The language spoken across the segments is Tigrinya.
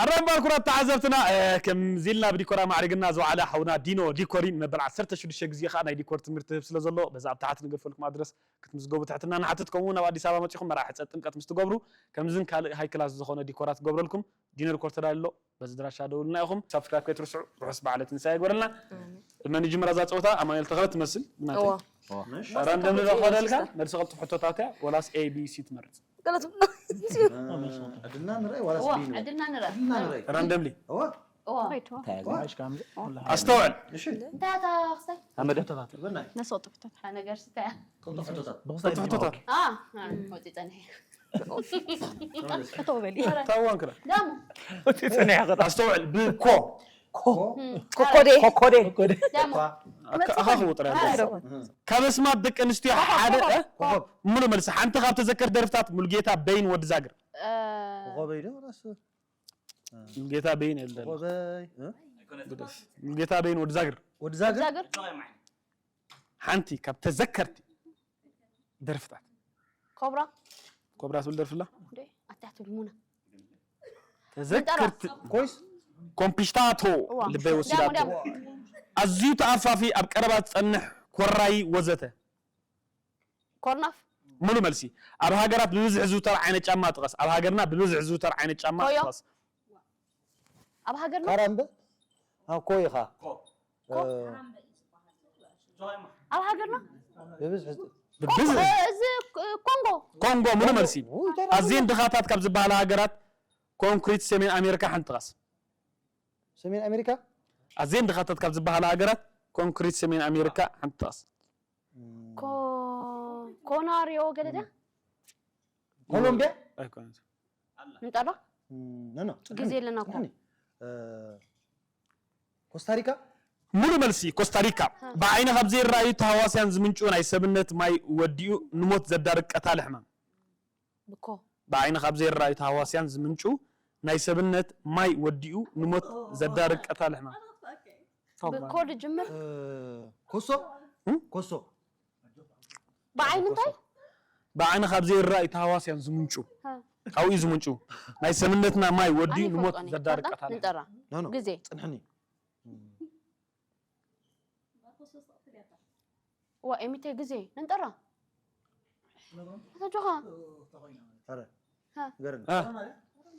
ክቡራን ክቡራት ተዓዘብትና፣ እ፣ ከምዚ ኢልና ብዲኮር ኣማዕሪግና ዝወዓለ ሓውና ዲኖ ዲኮር እዩ። ንመበል ዓሰርተ ሽዱሽተ ግዜ ኸኣ ናይ ዲኮር ትምህርቲ ትህብ ስለ ዘሎ፣ በዛ ኣብ ታሕቲ ንገድፈልኩም ኣድረስ ክትምዝገቡ ትሕትና ንሓትት። ከምኡ እውን ኣብ ኣዲስ ኣበባ መጺኹም መርዓ ሕጸ ጥምቀት ምስ ትገብሩ፣ ከምዝን ካልእ ሃይ ክላስ ዝኾነ ዲኮራት ክገብረልኩም ዲኖ ዲኮር ተዳልዩ ኣሎ። በዚ ኣድራሻ ደውሉልና ኢኹም። ሳብስክራይብ ከይትርስዑ። ርሑስ በዓል ትንሳኤ ይግበረልና። ኣሜን። መን ይጅምራ እዛ ጸወታ? ኣማኑኤል ተኽለ ትመስል ብናተይ። እዋ። ራንደም ንረኽበልካ፣ መልሲ ቀልጥፍ ሕቶታት እያ፣ ወላስ ኤ ቢ ሲ ትመርጽ? ገለ ትብሎ። ዕድልና ንርኣይ ዋላስ ዋ ቢ ንበል? ዕድልና ንርኣ። ዕድልና ንርኣይ። ራንደምሊ። እዋ። እዋ እንታይ ኣስተውዕል። እሺ። እንታይ እታ ክስታይ? በናይ። ነሰው ጥፍታት። ሀ ነገር ስታይ። ክልተ ሕቶታት። ክልተ ሕቶታት። አ ወፂ ፀንሐ። ተመለስ። ጠጠው በሊ። ታዋን ክራ። ዳሙ ኣስተውዕል። ብኮ ኮኮዴ። ኮኮዴ። ዳሙ ኣካ ኣኻ ክወጥራ። ካብ ኣስማት ደቂ ኣንስትዮ ሓደ እ? ኮኾብ። ሙሉ መልሲ። ሓንቲ ካብ ተዘከር ደርፍታት ሙሉጌታ በይን ወዲ ዛግር። ኮኾበይ ዶ? ራሱ ሙሉጌታ በይን የለን። ኮኾበይ። እ? ሙሉጌታ በይን ወዲ ዛግር። ወዲ ዛግር? ዛግር ሓንቲ ካብ ተዘከርቲ ደርፍታት። ኮብራ ኮብራ ትብል ደርፍላ። እንዴ ኣታሕት ብልሙና ተዘከርቲ ኮይስ? ኮምፒሽታቶ እዋ። ልበይ ወሲዳቶ። ዳሙ፣ ዳሙ። ኣዝዩ ተኣፋፊ ኣብ ቀረባ ዝጸንሕ ኮራይ ወዘተ። ኮርናፍ ሙሉ መልሲ። ኣብ ሃገራት ብብዝሒ ዝውተር ዓይነት ጫማ ጥቀስ። ኣብ ሃገርና ብብዝሒ ዝውተር ዓይነት ጫማ ኮዮ። ጥቀስ። ኣብ ሃገርና ካራምበ? ኣብ ኮይኻ። ኮ- ኣብ ሃገርና ብብዝሒ ብብዝሒ እ- እዚ እ፣ ኮንጎ ኮንጎ ሙሉ መልሲ። ውይ፣ እንታይ ኣዝየን ድኻታት ካብ ዝበሃላ ሃገራት ኮንክሪት ሰሜን ኣሜሪካ ሓንቲ ጥቀስ። ሰሜን ኣሜሪካ? ኣዝየን ድኻታት ካብ ዝበሃላ ሃገራት ኮንክሪት ሰሜን ኣሜሪካ ሓንቲ ጥቀስ። ኮ ኮናሪዮ ገለዳ ኮሎምቢያ? ኣይኮነን። ንጠራ ኖ ኖ። ግዜ ኣለና እኮ። እ፣ ኮስታሪካ? ሙሉ መልሲ ኮስታሪካ። ብዓይኒ ካብ ዘይረኣዩ ተሃዋስያን ዝምንጭው ናይ ሰብነት ማይ ወዲኡ ንሞት ዘዳርግ ቀታሊ ሕማም። ብኮ ብዓይኒ ካብ ዘይረኣዩ ተሃዋስያን ዝምንጭው ናይ ሰብነት ማይ ወዲኡ ንሞት ዘዳርግ ቀታሊ ሕማም። ብኮ ድጅምር እ፣ ኮሶ? እም? ኮሶ። ብዓይኒ እንታይ ብዓይኒ ካብ ዘይረኣዩ ተሃዋስያን ዝምንጭው ሃ። ካብኡ እዩ ዝምንጭው ናይ ሰብነትና ማይ ወዲኡ ንሞት ኣይፈልጦን እየ። ዘዳርግ ፈልጣ? ቀታሊ። ንጠራ ኖ ኖ። ግዜ ጽንሕኒ። ዋ ኤሚቴ ግዜ ንጠራ ኣጆኻ ኧረ ሃ። ንገረኒ። አ፣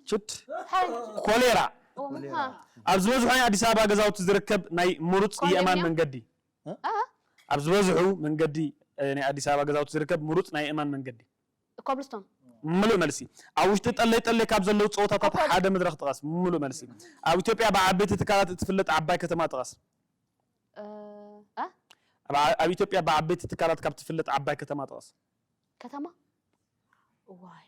ችድ ሓይ ኮሌራ ኦ፣ ኮሌራ። ሃ። ኣብ ዝበዝሑ ናይ ኣዲስ ኣበባ ገዛውቲ ዝርከብ ናይ ምሩፅ ኮንዶሚንየም? የእማን መንገዲ። አ? ኣብ ዝበዝሑ መንገዲ እ፣ ናይ ኣዲስ ኣበባ ገዛውቲ ዝርከብ ምሩፅ ናይ የእማን መንገዲ። ኮብልስቶን ምሉእ መልሲ። ኣብ ውሽጢ ጠለይ ጠለይ ካብ ዘለዉ ፀወታታት ኮኮብ። ሓደ መድረኽ ጥቀስ። ምሉእ መልሲ። ኣብ ኢትዮጵያ ብዓበይቲ ትካላት እትፍለጥ ዓባይ ከተማ ጥቀስ። እ፣ አ? ኣብ ዓ- ኣብ ኢትዮጵያ ብዓበይቲ ትካላት ካብ ትፍለጥ ዓባይ ከተማ ጥቀስ። ከተማ ዋይ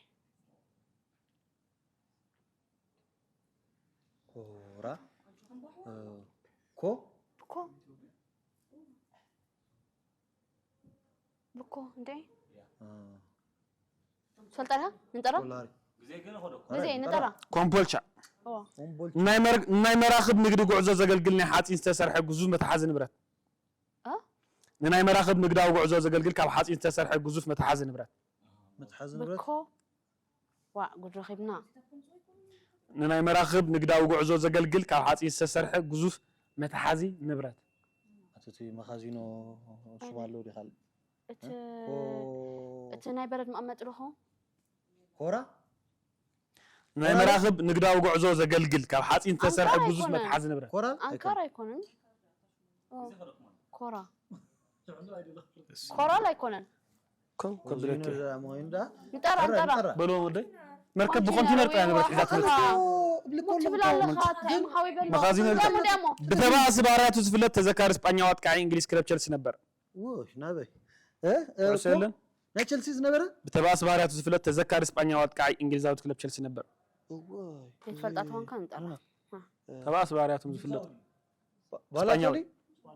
ኮራ። እ፣ ኮ? ብኮ ብኮ እንዴ እ፣ ሰልጠና ንጠራ ኮላሪ። ግዜ ንጠራ ኮምቦልቻ። ኦ ኮምቦልቻ። ናይ መር- ናይ መራኽብ ንግዲ ጉዕዞ ዘገልግል ናይ ሓፂን ዝተሰርሐ ግዙፍ መትሓዚ ንብረት። እ? ንናይ መራኽብ ንግዳዊ ጉዕዞ ዘገልግል ካብ ሓፂን ዝተሰርሐ ግዙፍ መትሓዚ ንብረት። መትሓዚ ንብረት። ብኮ ዋዕ ጉድ ረኺብና ንናይ መራኽብ ንግዳዊ ጉዕዞ ዘገልግል ካብ ሓፂን ዝተሰርሐ ግዙፍ መትሓዚ ንብረት። ኣቲ እቲ መኻዚኖ ሱብ ኣለዎ ዲ ካልእ? እቲ ኮ- እቲ ናይ በረድ መቐመጢ ዶ ኸውን ኮራ? ናይ መራኽብ ንግዳዊ ጉዕዞ ዘገልግል ካብ ሓፂን ዝተሰርሐ ኣንካር ግዙፍ ኣይኮነን። መትሓዚ ንብረት። ኮራ? ኣንካር ኣይኮነን ኦ፣ ኮራ ኮራል ኣይኮነን ኮው ከብለኪ። ንጠራ ንጠራ በልዎም ወደይ መርከብ ብኮንቲነር ጥራይ ንብረት ሒዛ ትመጽእ። ትብል ኣለኻ እንታይ ምሃዊ በሎ መኻዚኖ ደሞ ደሞ ብተባእሲ ባህርያቱ ዝፍለጥ ተዘካሪ ስጳኛዊ ኣጥቃዒ እንግሊዝ ክለብ ቸልሲ ነበር። ውይ ናበይ? እ? እ፣ ኩዕሶ የለን። ናይ ቸልሲ ዝነበረ? ብተባእሲ ባህርያቱ ዝፍለጥ ተዘካሪ ስጳኛዊ ኣጥቃዒ እንግሊዛዊት ክለብ ቸልሲ ነበር። እዋይ። ዘይትፈልጣ ትኾንካ ንጠራ ተባእሲ ባህርያቶም ዝፍለጡ ባላቶሊ?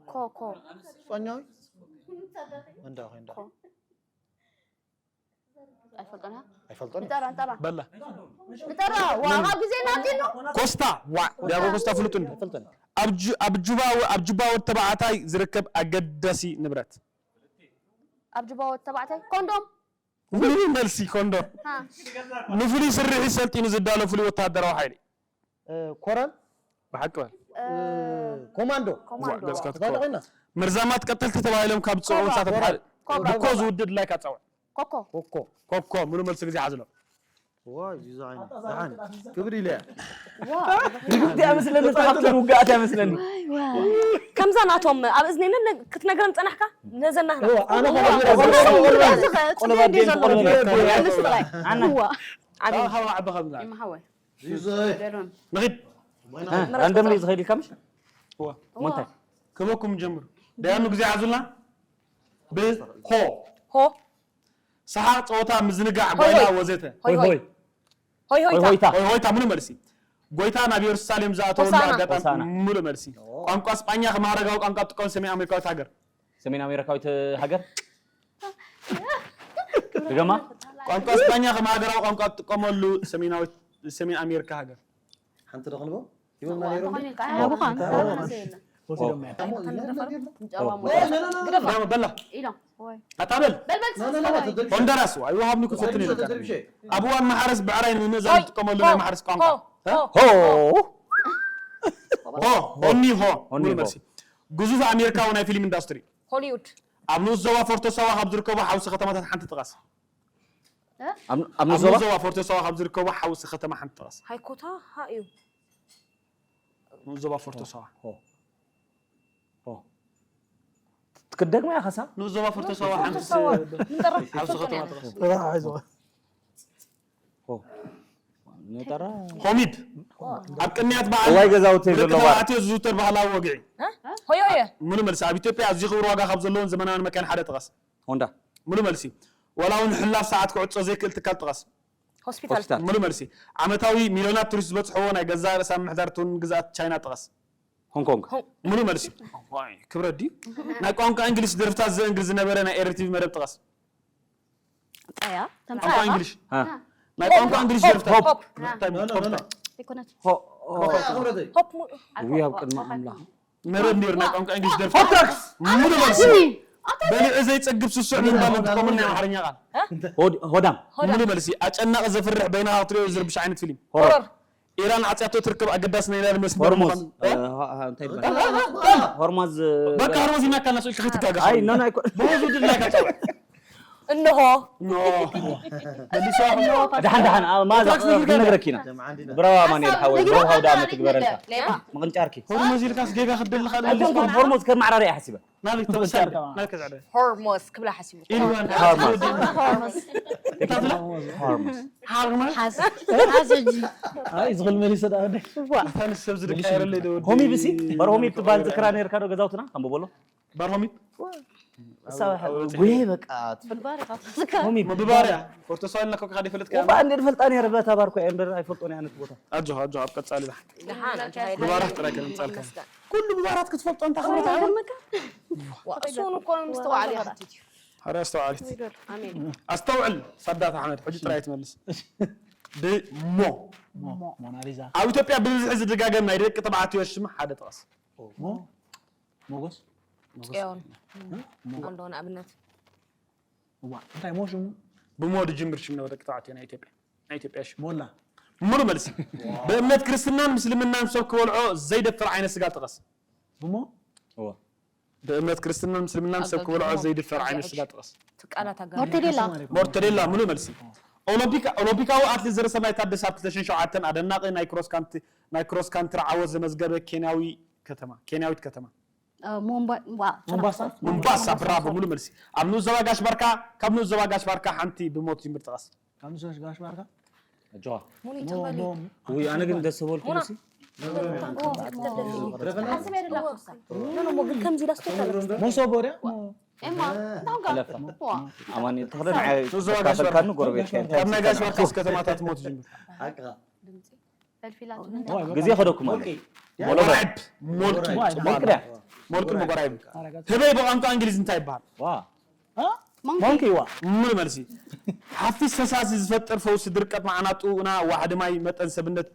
ኮ ኮ ስጳኛዊ? እንዳ ኾይ እንዳ። ኮ ኣይፈልጦን ኣይፈልጦን። ንጠራ ንጠራ በላ ንጠራ ዋጋ ግዜ ናቲኖ ኮስታ ዋ ዲያጎ ኮስታ ፍሉጥ እንዲ ኣይፈልጦን። ኣብ ጁ- ኣብ ጁባ ወ- ኣብ ጁባ ወድ ተባዕታይ ዝርከብ ኣገዳሲ ንብረት። ኣብ ጅባወት ተባዕታይ ኮንዶም ምሉእ መልሲ ኮንዶም። ሃ ንፍሉይ ስርሒት ሰልጢኑ ዝዳሎ ፍሉይ ወተሃደራዊ ሓይሊ። እ፣ ኮራል፣ ብሓቂ በል። እ፣ ኮማንዶ። ኮማንዶ። ገጽካ ተፋለ ትኮር። ኮይና። መርዛማት ቀተልቲ ተባሂሎም ካብ ዝፅውዑ ኮብራ። እንስሳታት ሓደ ኮብራ። ብኮ ዝውድድ ላይክ ኣፃውዕ። ኮኮ። ኮኮ። ኮኮ ምኑ መልሲ ግዜ ሓዝሎ። ዋይ፣ እዚ ዓይነ። ደሓን። ክብሪ ኢለያ። ርግብቲ እያ መስለኒ፣ ተኻፍተን ውግኣት እያ መስለኒ። ከምዛ ናቶም ኣብ እዝነይነ ክትነግረን ጸናሕካ ነዘናህና እዋ፣ ኣነ ቆለባ ጽልኢ እንዲዩ ደም ዘሎ ቆለባ ደም መልስ ጥራይ ኣና። እዋ ዓቢ ሓባ ዓቢ ኸብዛ። ይመሃወይ ይዘይ። ደሎን ንኺድ። እ፣ ራንደምሊ ዝኸይድ ኢልካ ምሽ እዋ። ሞንታይ ክበኩም ጀምሩ። ደያኑ ግዜ ሓዙልና። ብሆ ሆ ሰሓቕ፣ ጸወታ፣ ምዝንጋዕ፣ ሆይ ጓይላ ሆይ። ወዘተ። ሆይ ሆይ ሆይ ሆይታ ሆይታ ሆይ ሆይታ ምኑ መልሲ። ጎይታ ናብ ኢየሩሳሌም ዝኣተወሉ ሆሳዕና። ኣጋጣሚ ሆሳዕና። ምሉእ መልሲ። ቋንቋ ስጳኛ ከም ሃረጋዊ ቋንቋ ትጥቀም ሰሜን ኣሜሪካዊት ሃገር። ሰሜን ኣሜሪካዊት ሃገር። ድገማ። ቋንቋ ስጳኛ ከም ሃገራዊ ቋንቋ ትጥቀመሉ ሰሜናዊት ሰሜን ኣሜሪካ ሃገር። ሓንቲ ዶ ክንቦ? ይብልና ነይሮም። ኣቡኻን ወሲዶም እያ። በላ በላ። ኣታ በል። ሆንደራስ ዋ ይወሃብኒ ክፈትን ኢለካ። ኣብ እዋን ማሕረስ ብዕራይ ንምእዛዝ ዝጥቀመሉ ናይ ማሕረስ ቋንቋ። ሆ ሆ ሆ ሆኒ ሆ ሆኒ ምሉእ ሆ። መልሲ። ግዙፍ ኣሜሪካዊ ናይ ፊልም ኢንዳስትሪ። ሆሊውድ ኣብ ንኡስ ዞባ ፎርቶ ሳዋ ካብ ዝርከቡ ሓውሲ ከተማታት ሓንቲ ጥቀስ። ኣብ ኣብ ኣብ ዞባ ንኡስ ዞባ ፎርቶ ሳዋ ካብ ዝርከቡ ሓውሲ ከተማ ሓንቲ ጥቀስ። ሃይኮታ ሃዩ ንኡስ ዞባ ፎርቶ ሳዋ። ሆ ሆ ትክደግማ እያ ኸሳ ንኡስ ዞባ ፎርቶ ሳዋ ሓንቲ ምንጠራ ሓውሲ ከተማ ጥቀስ። ሆ ነጠራ ሆሚድ ኣብ ቅንያት በዓል እዋይ ገዛውቲ ብደቂ ዘሎ ባር ተባዕትዮ ዝዝውተር ባህላዊ ወግዒ። ሆዮ ሆየ ምኑ መልሲ። ኣብ ኢትዮጵያ ኣዝዩ ክብር ዋጋ ካብ ዘለዎም ዘመናውያን መካይን ሓደ ጥቀስ። ሆንዳ ምኑ መልሲ። ዋላ እውን ሕላፍ ሰዓት ክዕጾ ዘይክእል ትካል ጥቀስ። ሆስፒታል ሆስፒታል ምኑ መልሲ። ዓመታዊ ሚልዮናት ቱሪስት ዝበጽሕዎ ናይ ገዛእ ርእሳ ምምሕዳር ትውን ግዝኣት ቻይና ጥቀስ። ሆንግ ኮንግ ምኑ መልሲ። ዋይ፣ ክብረት ድዩ? ናይ ቋንቋ እንግሊዝ ደርፍታት ዘእንግድ ዝነበረ ናይ ኤሪ ቲቪ መደብ ጥቀስ። ጸያ ቋንቋ እንግሊዝ አ ናይ ቋንቋ እንግሊዝ ደርፍታት ሆፕ እንታይ ኖ፣ ኖ፣ ኖ፣ ኖ። ሆፕ ሆ ሆ ሆፕ ሙ- ውይ ኣብ ቅድሚ ኣምላኽ መደብ ነይሩ ናይ ቋንቋ እንግሊዝ ደርፍታት ሆትራክስ ምሉእ መልሲ። በሊዑ ዘይጸግብ ስሱዕ ንምባል እንጥቀመሉ ናይ ኣምሓርኛ ቃል። ሆድ- ሆዳም ሆዳም ምሉእ መልሲ። ኣጨናቂ ዘፍርሕ በይንኻ ክትሪኦ ዝርብሽ ዓይነት ፊልም። ሆረር ኢራን ዓጽያቶ ትርከብ ኣገዳሲ ናይ ነዳዲ መስመር ሆርሙዝ ምዃኑ። እ፣ ሆ- ሆ- እንታይ ይባላል? ሆርማዝ እ፣ በቃ ሆርሙዝ ይናካልና ስልኪ ክትጋጋ ኣይ ኖ ናይ ኮ- ብሆዙ ድላይ ከጸውዕ እንሆ ኖ መሊስዋ። ደሓን ደሓን ኣ፣ ማዛ ሆትራክስ ነጊርካ ክነግረኪ ኢና ጀምዓ እንዲና። ብራዋ ማኔል ሓወይ ብራዋ ሃውዳ ዓመት ትግበረልካ ሌባ ምቕንጫርኪ ሆርሙዝ ኢልካስ ጌጋ ክትደልኻ ኣይኮንኩን ሆርሙዝ ከም ማዕራርያ ሓሲበ ናበይ ተበሳለ ናብ ከዛዕደ ሆርሞስ ክብላ ሓሲቡ ኢልዋን ሆርሙዝ እንታይ ትብላ? ሆርሙዝ ሃርማ ሓዝ ሕጂ ኣይ ዝኽል መሊሰ ደኣ ወደይ ኣታንስ ሰብ ዝድቃየረለይ ዶ ወዲ ሆሚብ ሲ በር ሆሚብ ትበሃል ዝክራ ነርካ ዶ ገዛውትና ከም በሎ ባር ሆሚብ እሳ ወይ በቃ ብባር ኢኻ ትዝከር ሆሚብ ምብባርያ ፎርቶ ሳይል ነኮ ካዲ ፈለጥካ ወባ እንደ ፈልጣ ነር በታ ባርኮ እምበር ኣይፈልጦን ያነት ቦታ ኣጆ ኣጆ ኣብ ቀጻሊ ዳ ደሓን ኣንተ ሃይለ ብባራት ጥራይ ከም ጻልካ ይመስገን ኩሉ ብባራት ክትፈልጦ እንታ ክብረታ ዋ እሱን እኮ ነው ምስተዋዕል ያኸትት ሓደ ኣስተውዓሊት ኣሜን ኣስተውዕል ሳዳት ኣሕመድ ሕጂ ጥራይ ትመልስ ብሞ ሞናሊዛ ኣብ ኢትዮጵያ ብብዝሒ ዝደጋገም ናይ ደቂ ተባዕትዮ ሽም ሓደ ጥቐስ ሞ ሞጎስ ጽዮን ኣሎ ንኣብነት እዋ እንታይ ሞ ሽሙ ብሞ ዝጅምር ሽም ነው ደቂ ተባዕትዮ ናይ ኢትዮጵያ ናይ ኢትዮጵያ ሽም ሞላ ሙሉ መልሲ ብእምነት ክርስትናን ምስልምናን ሰብ ክበልዖ ዘይደፍር ዓይነት ስጋ ጥቐስ ብሞ ብእምነት ክርስትናን ምስልምናን ሰብ ክበልዖ ዘይድፈር ዓይነት ስጋ ጥቐስ ትቃላት ኣጋ ሞርተዴላ ሞርተዴላ ሙሉ መልሲ ኦሎምፒካ ኦሎምፒካዊ ኣትሌት ዘረሰናይ ታደሰ ኣብ ክልተ ሽሕን ሸውዓተን ኣደናቂ ናይ ክሮስ ካንት ናይ ክሮስ ካንትሪ ዓወት ዘመዝገበ ኬንያዊ ከተማ ኬንያዊት ከተማ ሞምባ ዋ ሞምባሳ ሞምባሳ ብራቮ ሙሉ መልሲ ኣብ ንኡስ ዞባ ጋሽ ባርካ ካብ ንኡስ ዞባ ጋሽ ባርካ ሓንቲ ብሞት ጅምር ጥቐስ ካብ ንሶሽ ጋሽ ባርካ ጆዋ ሙሉ ይተባለ ውይ ኣነ ግን ደስ በልኩ ሲ ሓስብ ያደላ ኮሳ ኖ ኖ ግን ከምዚ ላስቶ ሞሶቦ ድያ ኤማ እንዳውጋ ለፋ ዋ ኣማን ተኽለ ንዓይ ንኡስ ዞባ ጋሽ ባርካ ተካፈልካኒ ጎረቤት ካብ ናይ ጋሽ ባርካስ ከተማታት ሞት ጅምር ሓቅኻ ፈልፊላቱ ግዜ ከደኩም ኣለ ሞጎራይብ ሞልቂ ሞልቂ ጽቡቕ ድያ ሞልቂ ሞጎራይብ ህበይ ብቋንቋ እንግሊዝ እንታይ ይበሃል ዋ ሞንኪ ዋ ሙሉ መልሲ ሓፊስ ፈሳሲ ዝፈጥር ፈውሲ ድርቀት መዓናጥኡና ዋሕዲ ማይ መጠን ሰብነት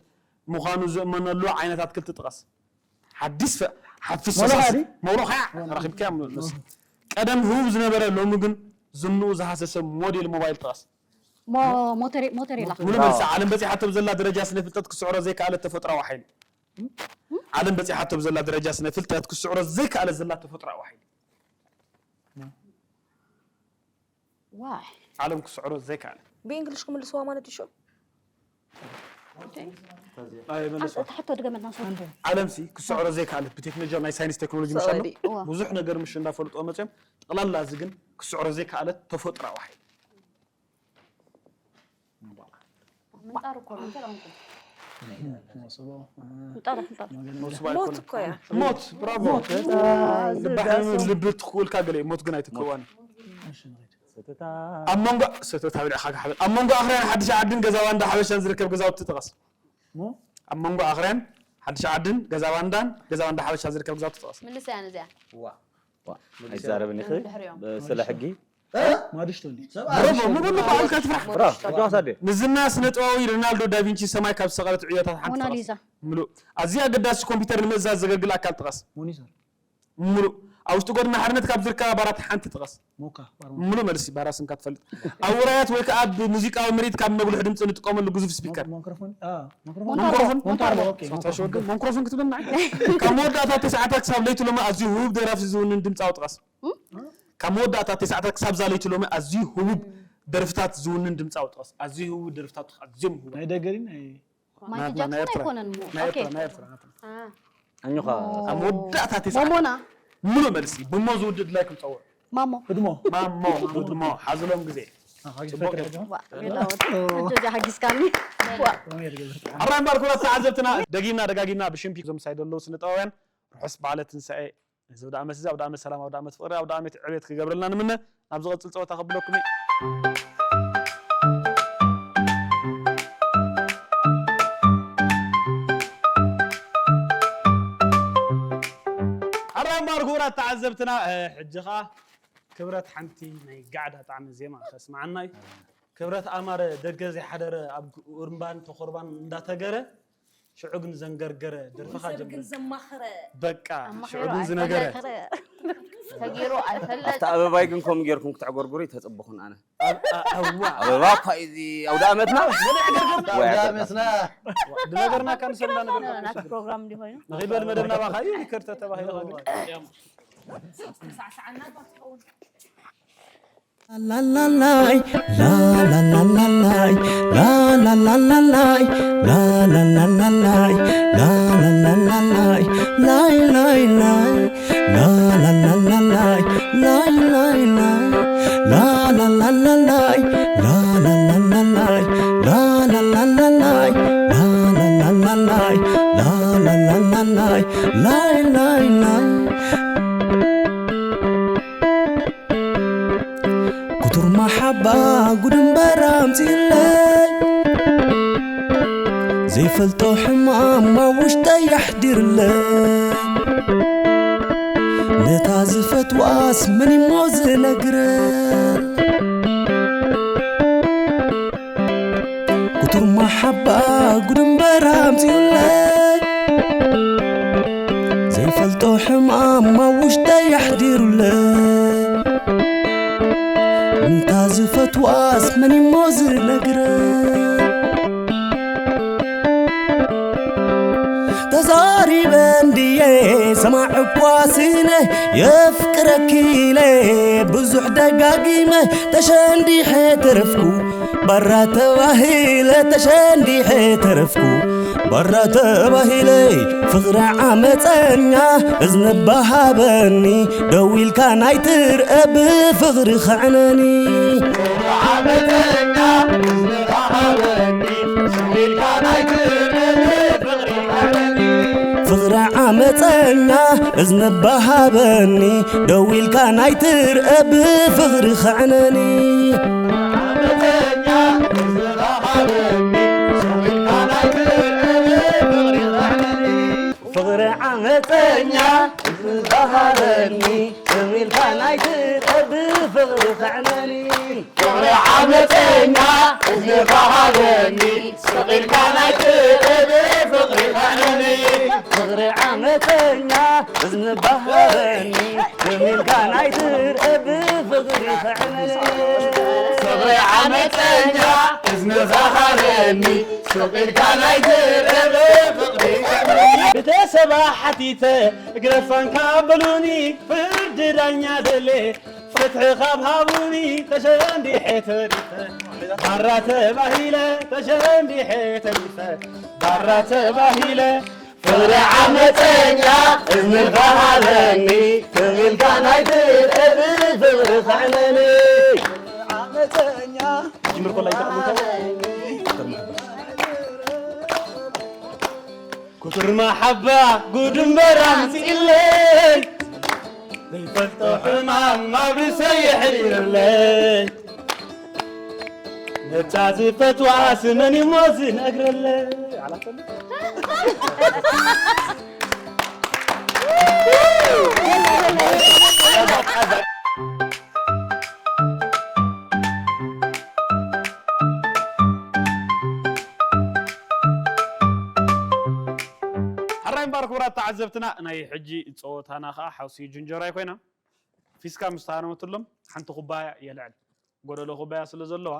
ምዃኑ ዝእመነሉ ዓይነት ኣትክልቲ ጥቀስ ሓዲስ ፈ- ሓፊስ ሞሎኻ ፈሳሲ ድዩ? ሞሎኻ ረኺብካያ ሙሉ መልሲ ቀደም ህቡብ ዝነበረ ሎሚ ግን ዝንኡ ዝሃሰሰ ሞዴል ሞባይል ጥቀስ ሞ ሞተሬ ሞተሬላ ሙሉ መልሲ ዓለም በፂሓቶ ብዘላ ደረጃ ስነ ፍልጠት ክስዕሮ ዘይከኣለ ተፈጥራዊ ሓይሊ። ዓለም በፂሓቶ ብዘላ ደረጃ ስነ ፍልጠት ክስዕሮ ዘይከኣለ ዘላ ተፈጥራዊ ሓይሊ። ዋይ ዓለም ክስዕሮ ዘይከኣለ ብእንግሊሽ ክምልስዋ ማለት እዩ። ኣይመለስዋ ሕቶ ድገመልና ሰው ዓለምሲ ክስዕሮ ዘይከኣለ ብቴክኖሎጂ ናይ ሳይንስ ቴክኖሎጂ ምሻሎ እዋ። ብዙሕ ነገር ምሽ እንዳፈልጦ መፅኦም ጠቕላላ እዚ ግን ክስዕሮ ዘይከኣለ ተፈጥራዊ ሓይሊ። ምንጣር እኮ ነው ተላምኩ መሶቦ ምጣር ምጣር ሞት ሞት እኮ እያ። ሞት ብራቮ። ልባሕም ልቢ ትኽውልካ ገለ ሞት ግን ኣይትክዋን። ኣብ መንጎ ሰተታ ብልዕኻ ክሓበል ኣብ መንጎ ኣኽርያን ሓድሽ ዓድን ገዛ ባንዳ ሓበሻን ዝርከብ ገዛውቲ ጥቀስ። ኣብ መንጎ ኣኽርያን ሓድሽ ዓድን ገዛ ባንዳን ገዛ ባንዳ ሓበሻ ዝርከብ ገዛውቲ ጥቀስ። ምልስ እያ ነዚያ ኣይዛረብን ኢኺ ድሕሪኦም ስለ ሕጊ ማድሽቶ እንዲ ብረቦ ምበሉ በዓልካ ትፍራሕ። ብራ ኣጆኻ ሳዴ ንዝና ስነ ጥበባዊ ሮናልዶ ዳቪንቺ ሰማይ ካብ ዝሰቐለት ዕዮታት ሓንቲ ጥቀስ። ሞናሊዛ ምሉእ ኣዝዩ ኣገዳሲ ኮምፒውተር ንምእዛዝ ዘገልግል ኣካል ጥቀስ። ሞኒተር ምሉእ ኣብ ውሽጢ ጎድኒ ሓርነት ካብ ዝርከባ ባራት ሓንቲ ጥቀስ። ሞካ ባርማ ምሉእ መልሲ ባራ ስምካ ትፈልጥ። ኣብ ውራያት ወይ ከዓ ኣብ ሙዚቃዊ ምርኢት ካብ መጉልሒ ድምፂ ንጥቀመሉ ግዙፍ ስፒከር። ማይክሮፎን አ ሞንታርቦ። ማይክሮፎን ሞንታርቦ ኦኬ ሳታ ሸወዱ መንክሮፎን ክትብል ንዓይ። ካብ መወዳእታ ተስዓታት ክሳብ ለይቲ ሎሚ ኣዝዩ ህቡብ ደራፊ ዝውንን ድምፃዊ ጥቀስ። ካብ መወዳእታ ተስዓታት ክሳብ እዛ ለይቲ ሎሚ ኣዝዩ ህቡብ ደርፍታት ዝውንን ድምፃዊ ጥቀስ። ኣዝዩ ህቡብ ደርፍታት ኣዝዮም ህቡብ ናይ ደገ ድዩ ናይ ማይክል ናትና ናይ ጃክሰን ኤርትራ ኣይኮነን እሞ ናይ ኦኬ ኤርትራ ናይ ኤርትራ ናትና። አ፣ ኣብ መወዳእታ ተስዓታት ሞሞና ሙሉእ መልሲ ብሞ ዝውድድ ላይክ ንፀውዕ። ማሞ ህድሞ ማሞ ህድሞ ሓዝሎም ግዜ ሓጊዝ ፈትሕ ዋ ጌላወት እጆ እዚኣ ሓጊዝካኒ ዋ ኣራይ እምበር ክቡራት ተዓዘብትና ደጊምና ደጋጊምና ብሽም ፒክ ዞምሳይ ዘለዉ ስነ ጥበባውያን ርሑስ በዓለ ትንሳኤ እዚ ኣውደ ዓመት እዚ ኣውደ ዓመት ሰላም ኣውደ ዓመት ፍቕሪ ኣውደ ዓመት ዕቤት ክገብረልና ንምነ ናብ ዝቐፅል ፀወታ ከብለኩም እየ። ኣራይ እምበር ክቡራት ተዓዘብትና ሕጂ ከዓ ክብረት ሓንቲ ናይ ጋዕዳ ጣዕሚ ዜማ ከስምዓና እዩ። ክብረት ኣማረ ደገ ዘይሓደረ ኣብ ኡርምባን ተኾርባን እንዳተገረ ሽዑ ግን ዘንገርገረ ደርፍኻ ጀመረ። ዘማኸረ በቃ ሽዑ ግን ዝነገረ ተጊሩ ኣይፈለጥ ኣብቲ ኣበባይ ግን ከምኡ ጌርኩም ክተዕጎርጉሩ ይተፅብኹን ኣነ እዋ ኣበባ እኳ እዚ ኣውደ ዓመትና ዳመስና ዝነገርናካ ንሰብና ነገር ናቲ ፕሮግራም እንዲኾይኑ ንኺበል መደብና ባኻ እዩ ሪከርድ ተተባሂሉ ላላላይ ላላላላላይ ላላላላላይ ላላላላላይ ላላላላላይ ላይ ላይ ላይ ላላላላላይ ላይ ላይ ላይ ላላላላላይ ላላላላላይ ላላላላላይ ላላላላላይ ላላላላላይ ላይ ላይ ላይ ክቱር ማሓባ ጉድ እምበር ኣምፅእለይ ዘይፈልጦ ሕማም ኣብ ውሽጠይ ኣሕዲርለይ ነታ ዝፈትዋስ መን እሞ ዝነግረን ክቱር ማሓባ ጉድ እምበር ኣምፅኡለይ ዘይፈልጦ ሕማም ኣብ ውሽጠይ ኣሕዲሩለይ ምንታ ዝፈትዋስ መን እሞ ዝነግረ ተዛሪበ እንድየ ሰማዕ እኳ ስነ የፍቅረኪ ኢለ ብዙሕ ደጋጊመ ተሸንዲሐ ተረፍኩ ባራ ተባሂለ ተሸንዲሐ ተረፍኩ ባራ ተባሂለ ፍቕሪ ዓመፀኛ እዝኒ ባሃበኒ ደው ኢልካ ናይ ትርአ ብፍቕሪ ኸዕነኒ ፍቕሪ ዓመፀኛ እዝኒ ባሃበኒ ደው ኢልካ ናይ ትርአ ብፍቕሪ ኸዕነኒ ፍቕሪ ዓመፀኛ ዝባሃለኒ ስቕ ኢልካ ናይ ትጠብ ፍቕሪ ኸዕነኒ ፍቕሪ ዓመፀኛ ዝባሃለኒ ስቕ ኢልካ ናይ ትጠብ ፍቕሪ ኸዕነኒ ፍቕሪ ዓመፀኛ እዝኒ ባህረኒ፣ ትም ኢልካ ናይ ትርአ ብፍቕሪ ትዕነኒ። ፍቕሪ ዓመፀኛ እዝኒ ባህረኒ፣ ትም ኢልካ ናይ ትርአ ብፍቕሪ ትዕነኒ። ቤተሰባ ሓቲተ ግረፋን ካበሉኒ፣ ፍርዲ ዳኛ ደሌ ፍትሒ ካብ ሃቡኒ፣ ተሸንዲሐ ተሪፈ ባራ ተባሂለ፣ ተሸንዲሐ ተሪፈ ባራ ተባሂለ። ፍቕሪ ዓመፀኛ እዝንኻ ሃበኒ፣ ትም ኢልካ ናይ ትርአ ብፍቕሪ ኽዕነኒ። ዓመፀኛ ጅምር ኮላ ይተቐምጠ ኩቱር መሓባ ጉድ እምበር ኣምፅእለይ፣ ዘይፈልጦ ሕማም ኣብ ርእሰይ የሕሪረለይ። ነታ ዝፈትዋ ስመን እሞ ዝነግረለይ። ሕራይ እምበር ክቡራት ተዓዘብትና፣ ናይ ሕጂ ጸወታና ኸኣ ሓውሲ ጅንጀሮ ኣይኮይና። ፊስካ ምስ ተሃረመትሎም ሓንቲ ኩባያ የልዕል። ጎደሎ ኩባያ ስለ ዘለዋ፣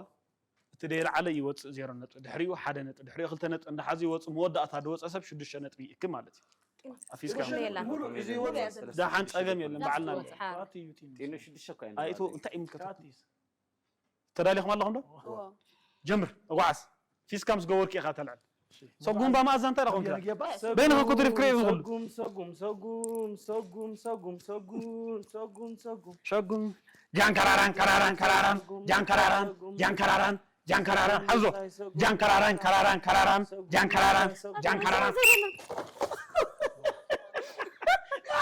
እቲ ደይለዓለ ይወጽእ ዜሮ ነጥቢ፣ ድሕሪኡ ሓደ ነጥቢ፣ ድሕሪኡ ክልተ ነጥቢ እንዳሓዙ ይወጽእ። መወዳእታ ዝወጸ ሰብ ሽዱሽተ ነጥቢ ይእክብ ማለት እዩ። ኣብ ፊስካ ሽዱሽተ የላን። ሙሉእ እዚ ይወጽእ። ደሓን ጸገም የለን፣ በዓልና። ቲኑ ሽዱሽተ እኮ እየን ኣይቶ፣ ተባሂሉ። እንታይ ይምልከተኩም? ተዳሊኹም ኣለኹም ዶ? እዎ። ጀምር፣ እጓዓዝ። ፊስካ ምስ ገበርኩ ኢኻ ተልዕል። ሰጉም ባማእዛ እንታይ ደኹም ትላ? በይንኻ እኮ ትሪፍ ክርኢ ዝኽሉ። ሰጉም፣ ሰጉም፣ ሰጉም፣ ሰጉም፣ ሰጉም፣ ሰጉም፣ ሰጉም፣ ሰጉም። ሸጉም። ጃንከራራን፣ ከራራን፣ ከራራን፣ ጃንከራራን፣ ጃንከራራን፣ ጃንከራራን፣ ሓዞ። ጃንከራራን፣ ከራራን፣ ከራራን፣ ጃንከራራን፣ ጃንከራራን።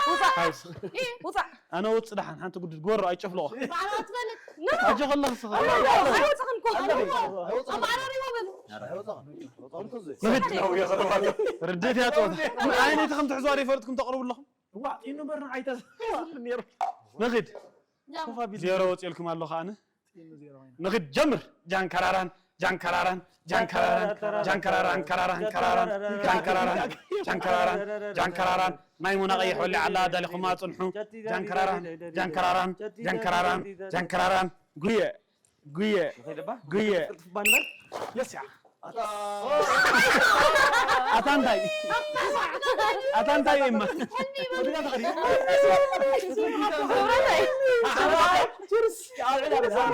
ውፃእ። ሓዞ። ውፃእ። ኣነ ውፅ ደሓን፣ ሓንቲ ጉድድ ግበሮ፣ ኣይጨፍልቖ። ባዕላ ትፈልጥ። ና። ኣጆ ከለኽ ስኻ። ኣይወፅኽን እኮ። ኣባራሪዎ በሉ። ንኽድ። ርድእት እያ ፀወታ። ኣይነቲ ከም ትሕዝዋ ዶ ይፈልጥኩም ተቕርቡ ኣለኹም? እዋ፣ ኢኑ በር ንዓይ ተዝህብ ነይሩ። ንኽድ። ዜሮ ወፂኡልኩም ኣሎ ኸኣነ። ንኽድ ጀምር። ጃንከራራን፣ ጃንከራራን፣ ጃንከራራን፣ ጃንከራራን፣ ከራራን፣ ከራራን፣ ጃንከራራን፣ ጃንከራራን፣ ጃንከራራን። ናይ ሙና ቀይሕ ወሊዓ ኣላ፣ ዳሊኹማ ጽንሑ። ጃንከራራን፣ ጃንከራራን፣ ጃንከራራን፣ ጃንከራራን። ጉየ፣ ጉየ። ንኸይደባ? ጉየ። ቅልጥፍ እባ ንበል። የስያ። ኣታ እንታይ? ኣታ እንታይ እማ?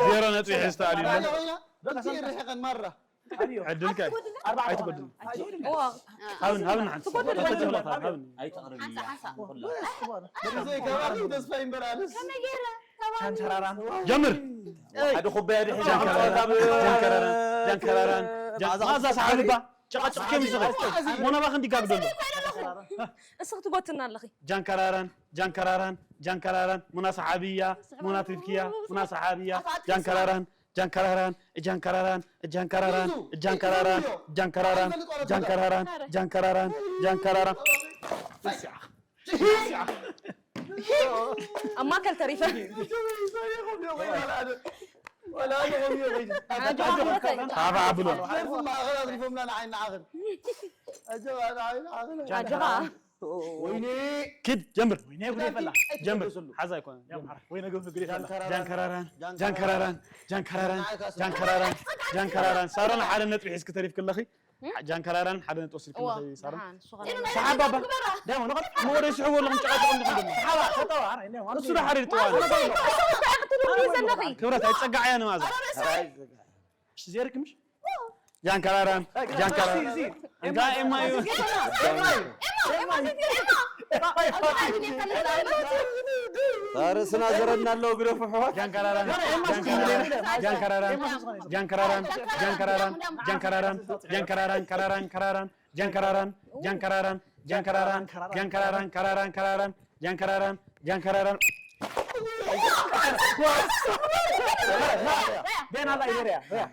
ዜሮ ነጥቢ ሒዝ ተኣልዩ ኣሎ። በቲ ርሒቐን ማራ። ዕድልካ እዩ። ኣይትጎድል። እዋ። ሃብን፣ ሃብን ሓንቲ። ትጎድል። ሃብን። ኣይተቕርብያ። ሓንሳ፣ ሓንሳ። ዘይከባኺ ተስፋ ይንበር ኣነስ። ከመይ ገይረ? ጃንከራራን። ጀምር። ሓደ ኩባያ ድሕሪ ጃንከራራን፣ ጃንከራራን፣ ጃንከራራን፣ ጃን-፣ ማዛ ሰሓቢ ባ። ጨቃጨቅ ከሚሱ ኸ? ሞና ባ ክንዲ ጋግ ዘሎ። እስኺ ትጎትና ኣለኺ። ጃንከራራን፣ ጃንከራራን፣ ጃንከራራን። ሙና ሰሓብያ፣ ሙና ትሪፍክያ፣ ሙና ሰሓብያ። ጃንከራራን፣ ጃንከራራን፣ ጃንከራራን፣ ጃንከራራን፣ ጃንከራራን፣ ጃንከራራን፣ ጃንከራራን፣ ጃንከራራን፣ ጃንከራራን። ኣብ ማእከል ተሪፈ። ዓጀባ ሓወተይ። ዓጀባ። ኪድ ጀምር። ወይኔ ጉዴ ፈላ። ጀምር። ሓዛ ኣይኮነን። ጀምር። ወይኔ ጉዴ ፈላ። ጃንከራራን፣ ጃንከራራን፣ ጃንከራራን፣ ጃንከራራን፣ ጃንከራራን። ሳሮን ሓደ ነጥቢ ሒዝኪ ተሪፍኪ ኣለኺ። ጃንከራራን ሓደ ነጥቢ ወሲድክለኺ እዋ፣ ሳሮን። ደሓን፣ ንሱ ኸኣ ሰሓብ ባባ። ዳሞ፣ ንቐል። እሞ ወደ ይስሕቡ ኣለኹም፣ ጨቓጨቕ እንዲኹም ደሞ። ሰሓባ፣ ሰጠዋ፣ ኣረ፣ እኔ፣ እሱ ዶ ሓደ ይጥዋ ኣሎ? እሱ እንታይ ክትብሉ ዘለኺ? ክብረት፣ ኣይትጸጋዕያ ንማዛ። እሺ፣ ዜርክ ምሽ? ጃንከራራን፣ ጃንከራራን። እንታይ ኤማ እዩ? ርእስና ዘረና ኣለዉ ግደፉ ኣሕዋት። ጃንከራራን፣ ጃንከራራን፣ ጃንከራራን፣ ጃንከራራን፣ ጃንከራራን፣ ጃንከራራን፣ ከራራን፣ ከራራን፣ ጃንከራራን፣ ጃንከራራን፣ ጃንከራራን፣ ጃንከራራን፣ ከራራን፣ ከራራን፣ ጃንከራራን፣ ጃንከራራን። ደህና ላይ ሄሪያ፣ ሄሪያ።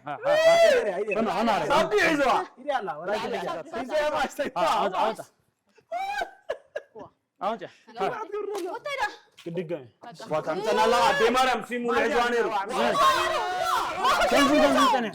ሄሪያ፣ ሄሪያ። ሆና፣ ሆና። ሳቢ ሒዝዋ። ሂዲ ኣላ፣ ወላ ሂዲ። ሂዝዋ ማስተይ። ኣውጣ፣ ኣውጣ። ኣውጣ። ወተዳ። ክድገም። ዋታ ምጸናላ ኣዴ ማርያም ሲሙ ልዕዝዋ ነይሩ። ከምዚ፣ ከምዚ ጸኒሑ።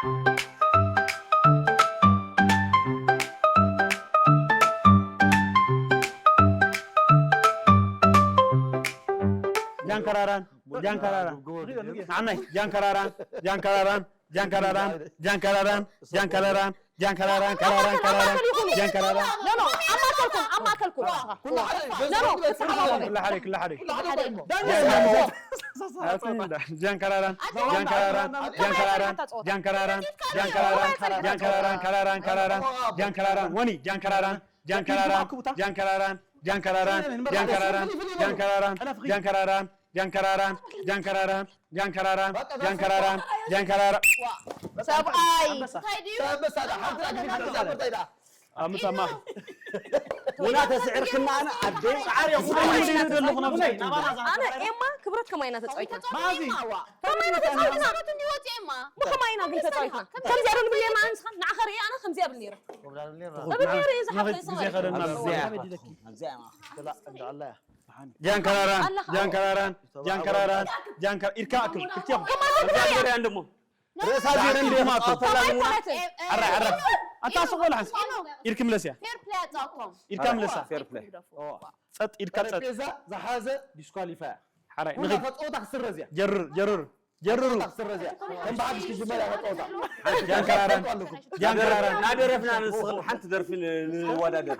ጃንከራራን ጃንከራራን ንዓናይ ጃንከራራን ጃንከራራን ጃንከራራን ጃንከራራን ጃንከራራን ጃንከራራን ከራራን ከራራን ጃንከራራን ኖ ኖ ኣብ ማእከልኩም ኣብ ማእከልኩም ኖ ኖ ክትሓባበሩ ክላ ሓደ ክላ ሓደ ጃንከራራን ጃንከራራን ጃንከራራን ጃንከራራን ጃንከራራን ጃንከራራን ከራራን ከራራን ጃንከራራን ወኒ ጃንከራራን ጃንከራራን ጃንከራራን ጃንከራራን ጃንከራራን ጃንከራራን ጃንከራራን ጃንከራራን ጃንከራራን ጃንከራራን ጃንከራራን ጃንከራራን ሰብኣይ እንታይ ድዩ? ኣንበሳ ዳ ሓንቲ ኣግዲም ትሕዛ እንታይ ዳ ኣምጻማ ሙና ተስዕርክና ኣነ ኣደይ ሰዓር ይኹን ደለኹ ናብ ኣነ ኤማ ክብረት ከማይና ተጻዊትና ማዚ ከማይና ተጻዊትና ሰዓት እንዲወጽ ኤማ ብኸማይና ግን ተጻዊትና ከምዚኣ ዶ ንብል ኔርና ንስኻን ንዓኻ ርኢ ኣነ ከምዚኣ ብል ኔረ ብል ኔረ እየ ዝሓፍረ ግዜ ከደና ኣብዚኣ ኣብዚኣ ጃንከራራን ጃንከራራን ጃንከራራን ጃንከራ ኢድካ ኣክል ክልቲኦም እዛ ገሪያ እንደሞ ርእሳ ዚር እንደ ማቱ ከማይ ኮነትን ዓራ ዓራ ኣታ ስቆ ለሓስ ኢድክ ምለስ እያ ፌር ፕሌይ ኣጻውቶም ኢድካ ምለሳ ፌር ፕሌይ ጸጥ ኢድካ ጸጥ ጠረጴዛ ዝሓዘ ዲስኳሊፋይ ሓራይ ሙና ንኺድ ከጸወታ ክስረዝ እያ ጀርር ጀርር ጀርር ከጸወታ ክስረዝ እያ ከም ብሓድሽ ክጅመር እያ ከጸወታ ጃንከራራን ጃንከራራን ናደረፍና ንስኽን ሓንቲ ደርፊ ንወዳደር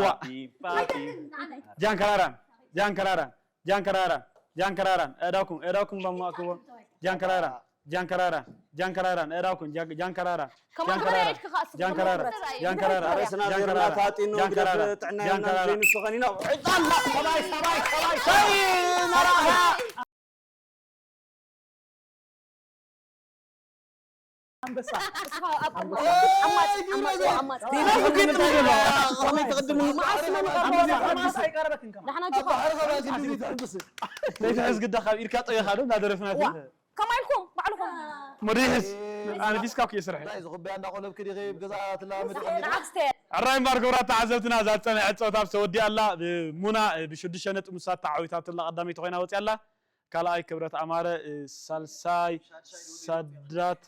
ዋ ጃንከራራን ጃንከራራን ጃንከራራን ጃንከራራን ኣእዳውኩም ኣእዳውኩም በማእክዎ ጃንከራራን ጃንከራራን ጃንከራራን ኣእዳውኩም ጃንከራራን ከማን ጃንከራራን ኢድካ ከኣ ስቕ ጃንከራራን ክብረት እዩ። ጃንከራራን ርእስና ዜርና ጃንከራራን ታጢኑ ግደፍ ጃንከራራን ጥዕና ጃንከራራን ዘይንሱ ኸኒና ሰባይ ሰባይ ሰባይ እስኻ ኣብ ቅድሚ ዓማጽ ዓማጽ ዓማጽ ከመይ ትቕድም መዓስ መን ይቐርበካ? ደሕና ጆኻ ዘይትሕዝ ግዳ ካብ ኢድካ ጠይኻ ዶ እናደረፍና ከማይ ኢልኩም ባዕልኹም መሪሕስ ኣነ ዲስካ ኩ ይስራሕ እንታይ ዝኽበያ እንዳቆለብክ ዲኺ ገዛ ትላመድ ንዓክስተ ሕራይ እምበር ክብራት ተዓዘብትና እዛ ዝፀንሐት ፀወታ ተወዲኣ ኣላ ብሙና ብሽዱሽተ ነጥቢ ንሳ ተዓዊታትላ ቀዳመይቲ ኮይና ወፅያ ኣላ ካልኣይ ክብረት ኣማረ ሳልሳይ ሳዳት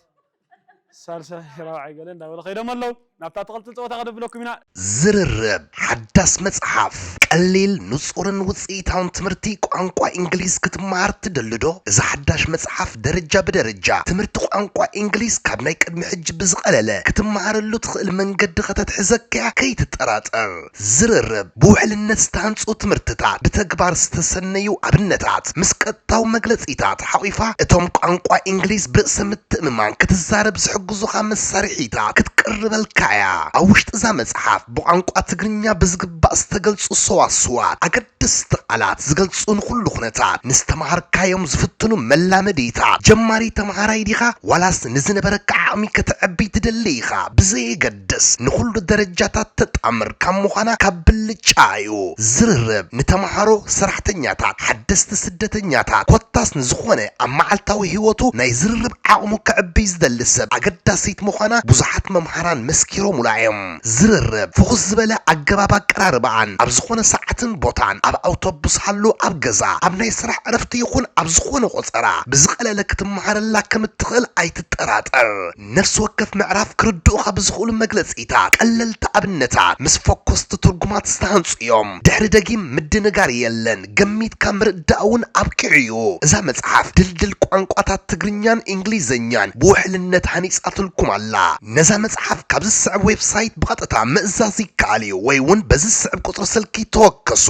ሳልሳይ ራብዓይ ገለ እንዳበለ ከይዶም ኣለዉ ናብታ ትቕልጥል ጸወታ ከደብለኩም ኢና። ዝርርብ ሓዳስ መጽሓፍ ቀሊል፣ ንጹርን ውጽኢታውን ትምህርቲ ቋንቋ እንግሊዝ ክትመሃር ትደልዶ? እዛ ሓዳሽ መጽሓፍ ደረጃ ብደረጃ ትምህርቲ ቋንቋ እንግሊዝ ካብ ናይ ቅድሚ ሕጂ ብዝቐለለ ክትመሃረሉ ትኽእል መንገዲ ከተትሕዘካያ ከይትጠራጠር። ዝርርብ ብውሕልነት ዝተሃንጹ ትምህርትታት፣ ብተግባር ዝተሰነዩ ኣብነታት፣ ምስ ቀጥታዊ መግለጺታት ሓቒፋ እቶም ቋንቋ እንግሊዝ ብርእሰ ምትእምማን ክትዛረብ ዝሕግዙኻ መሳርሒታት ክትቅርበልካ እያ። ኣብ ውሽጢ እዛ መጽሓፍ ብቋንቋ ትግርኛ ብዝግባእ ዝተገልጹ ሰዋስዋት፣ ኣገደስቲ ቃላት ዝገልጹ ንኹሉ ኩነታት፣ ንዝተምሃርካዮም ዝፍትኑ መላመዲታት፣ ጀማሪ ተምሃራይ ዲኻ ዋላስ ንዝነበረካ ዓቕሚ ከተዕቢ ትደሊ ኢኻ ብዘየገድስ ንኹሉ ደረጃታት ተጣምር ካብ ምዃና ካብ ብልጫ እዩ። ዝርርብ ንተምሃሮ፣ ሰራሕተኛታት፣ ሓደስቲ ስደተኛታት ኮታስ ንዝኾነ ኣብ መዓልታዊ ህይወቱ ናይ ዝርርብ ዓቕሙ ከዕብይ ዝደሊ ሰብ ኣገዳሲት ምዃና ብዙሓት መምሃራን መስኪሮምላ እዮም። ዝርርብ ፍኹስ ዝበለ ኣገባብ ኣቀራርባኣን ኣብ ዝኾነ ሰዓትን ቦታን ኣብ ኣውቶቡስ ሃሉ ኣብ ገዛ ኣብ ናይ ስራሕ ዕረፍቲ ይኹን ኣብ ዝኾነ ቆጸራ ብዝቐለለ ክትመሃረላ ከም እትኽእል ኣይትጠራጠር። ነፍሲ ወከፍ ምዕራፍ ክርድኡኻ ብዝኽእሉ መግለጺታት ቀለልቲ ኣብነታት ምስ ፈኮስቲ ትርጉማት ዝተሃንጹ እዮም። ድሕሪ ደጊም ምድንጋር የለን፣ ገሚትካ ምርዳእ እውን ኣብቂዑ እዩ። እዛ መጽሓፍ ድልድል ቋንቋታት ትግርኛን እንግሊዝኛን ብውሕልነት ሃኒጻትልኩም ኣላ። ነዛ መጽሓፍ ካብ ዝስዕብ ዌብሳይት ብቐጥታ ምእዛዝ ይከኣል እዩ ወይ እውን በዚ ዝስዕብ ቁጽሪ ስልኪ ተወከሱ።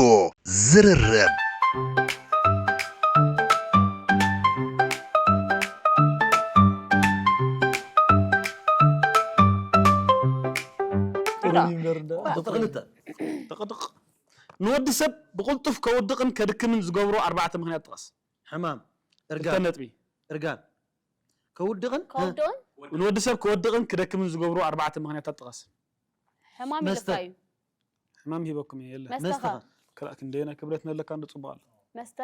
ዝርርብ ጥቕልተ ጥቕጥቕ ንወዲ ሰብ ብቕልጡፍ ከውድቕን ከድክምን ዝገብሮ ኣርባዕተ ምኽንያት ጥቐስ። ሕማም፣ ክልተ እርጋን፣ ነጥቢ። እርጋን፣ ከውድቕን ከውድቕን ንወዲ ሰብ ከወድቕን ክደክምን ዝገብሮ ኣርባዕተ ምኽንያታት ጥቐስ። ሕማም መስተ። ኢልካ እዩ። ሕማም ሂበኩም እየ የለን። መስተኸ? መስተኸ? ክላእ ክንደየናይ ክብረት ነለካ እንዶ ጽቡቕ ኣሎ። መስተ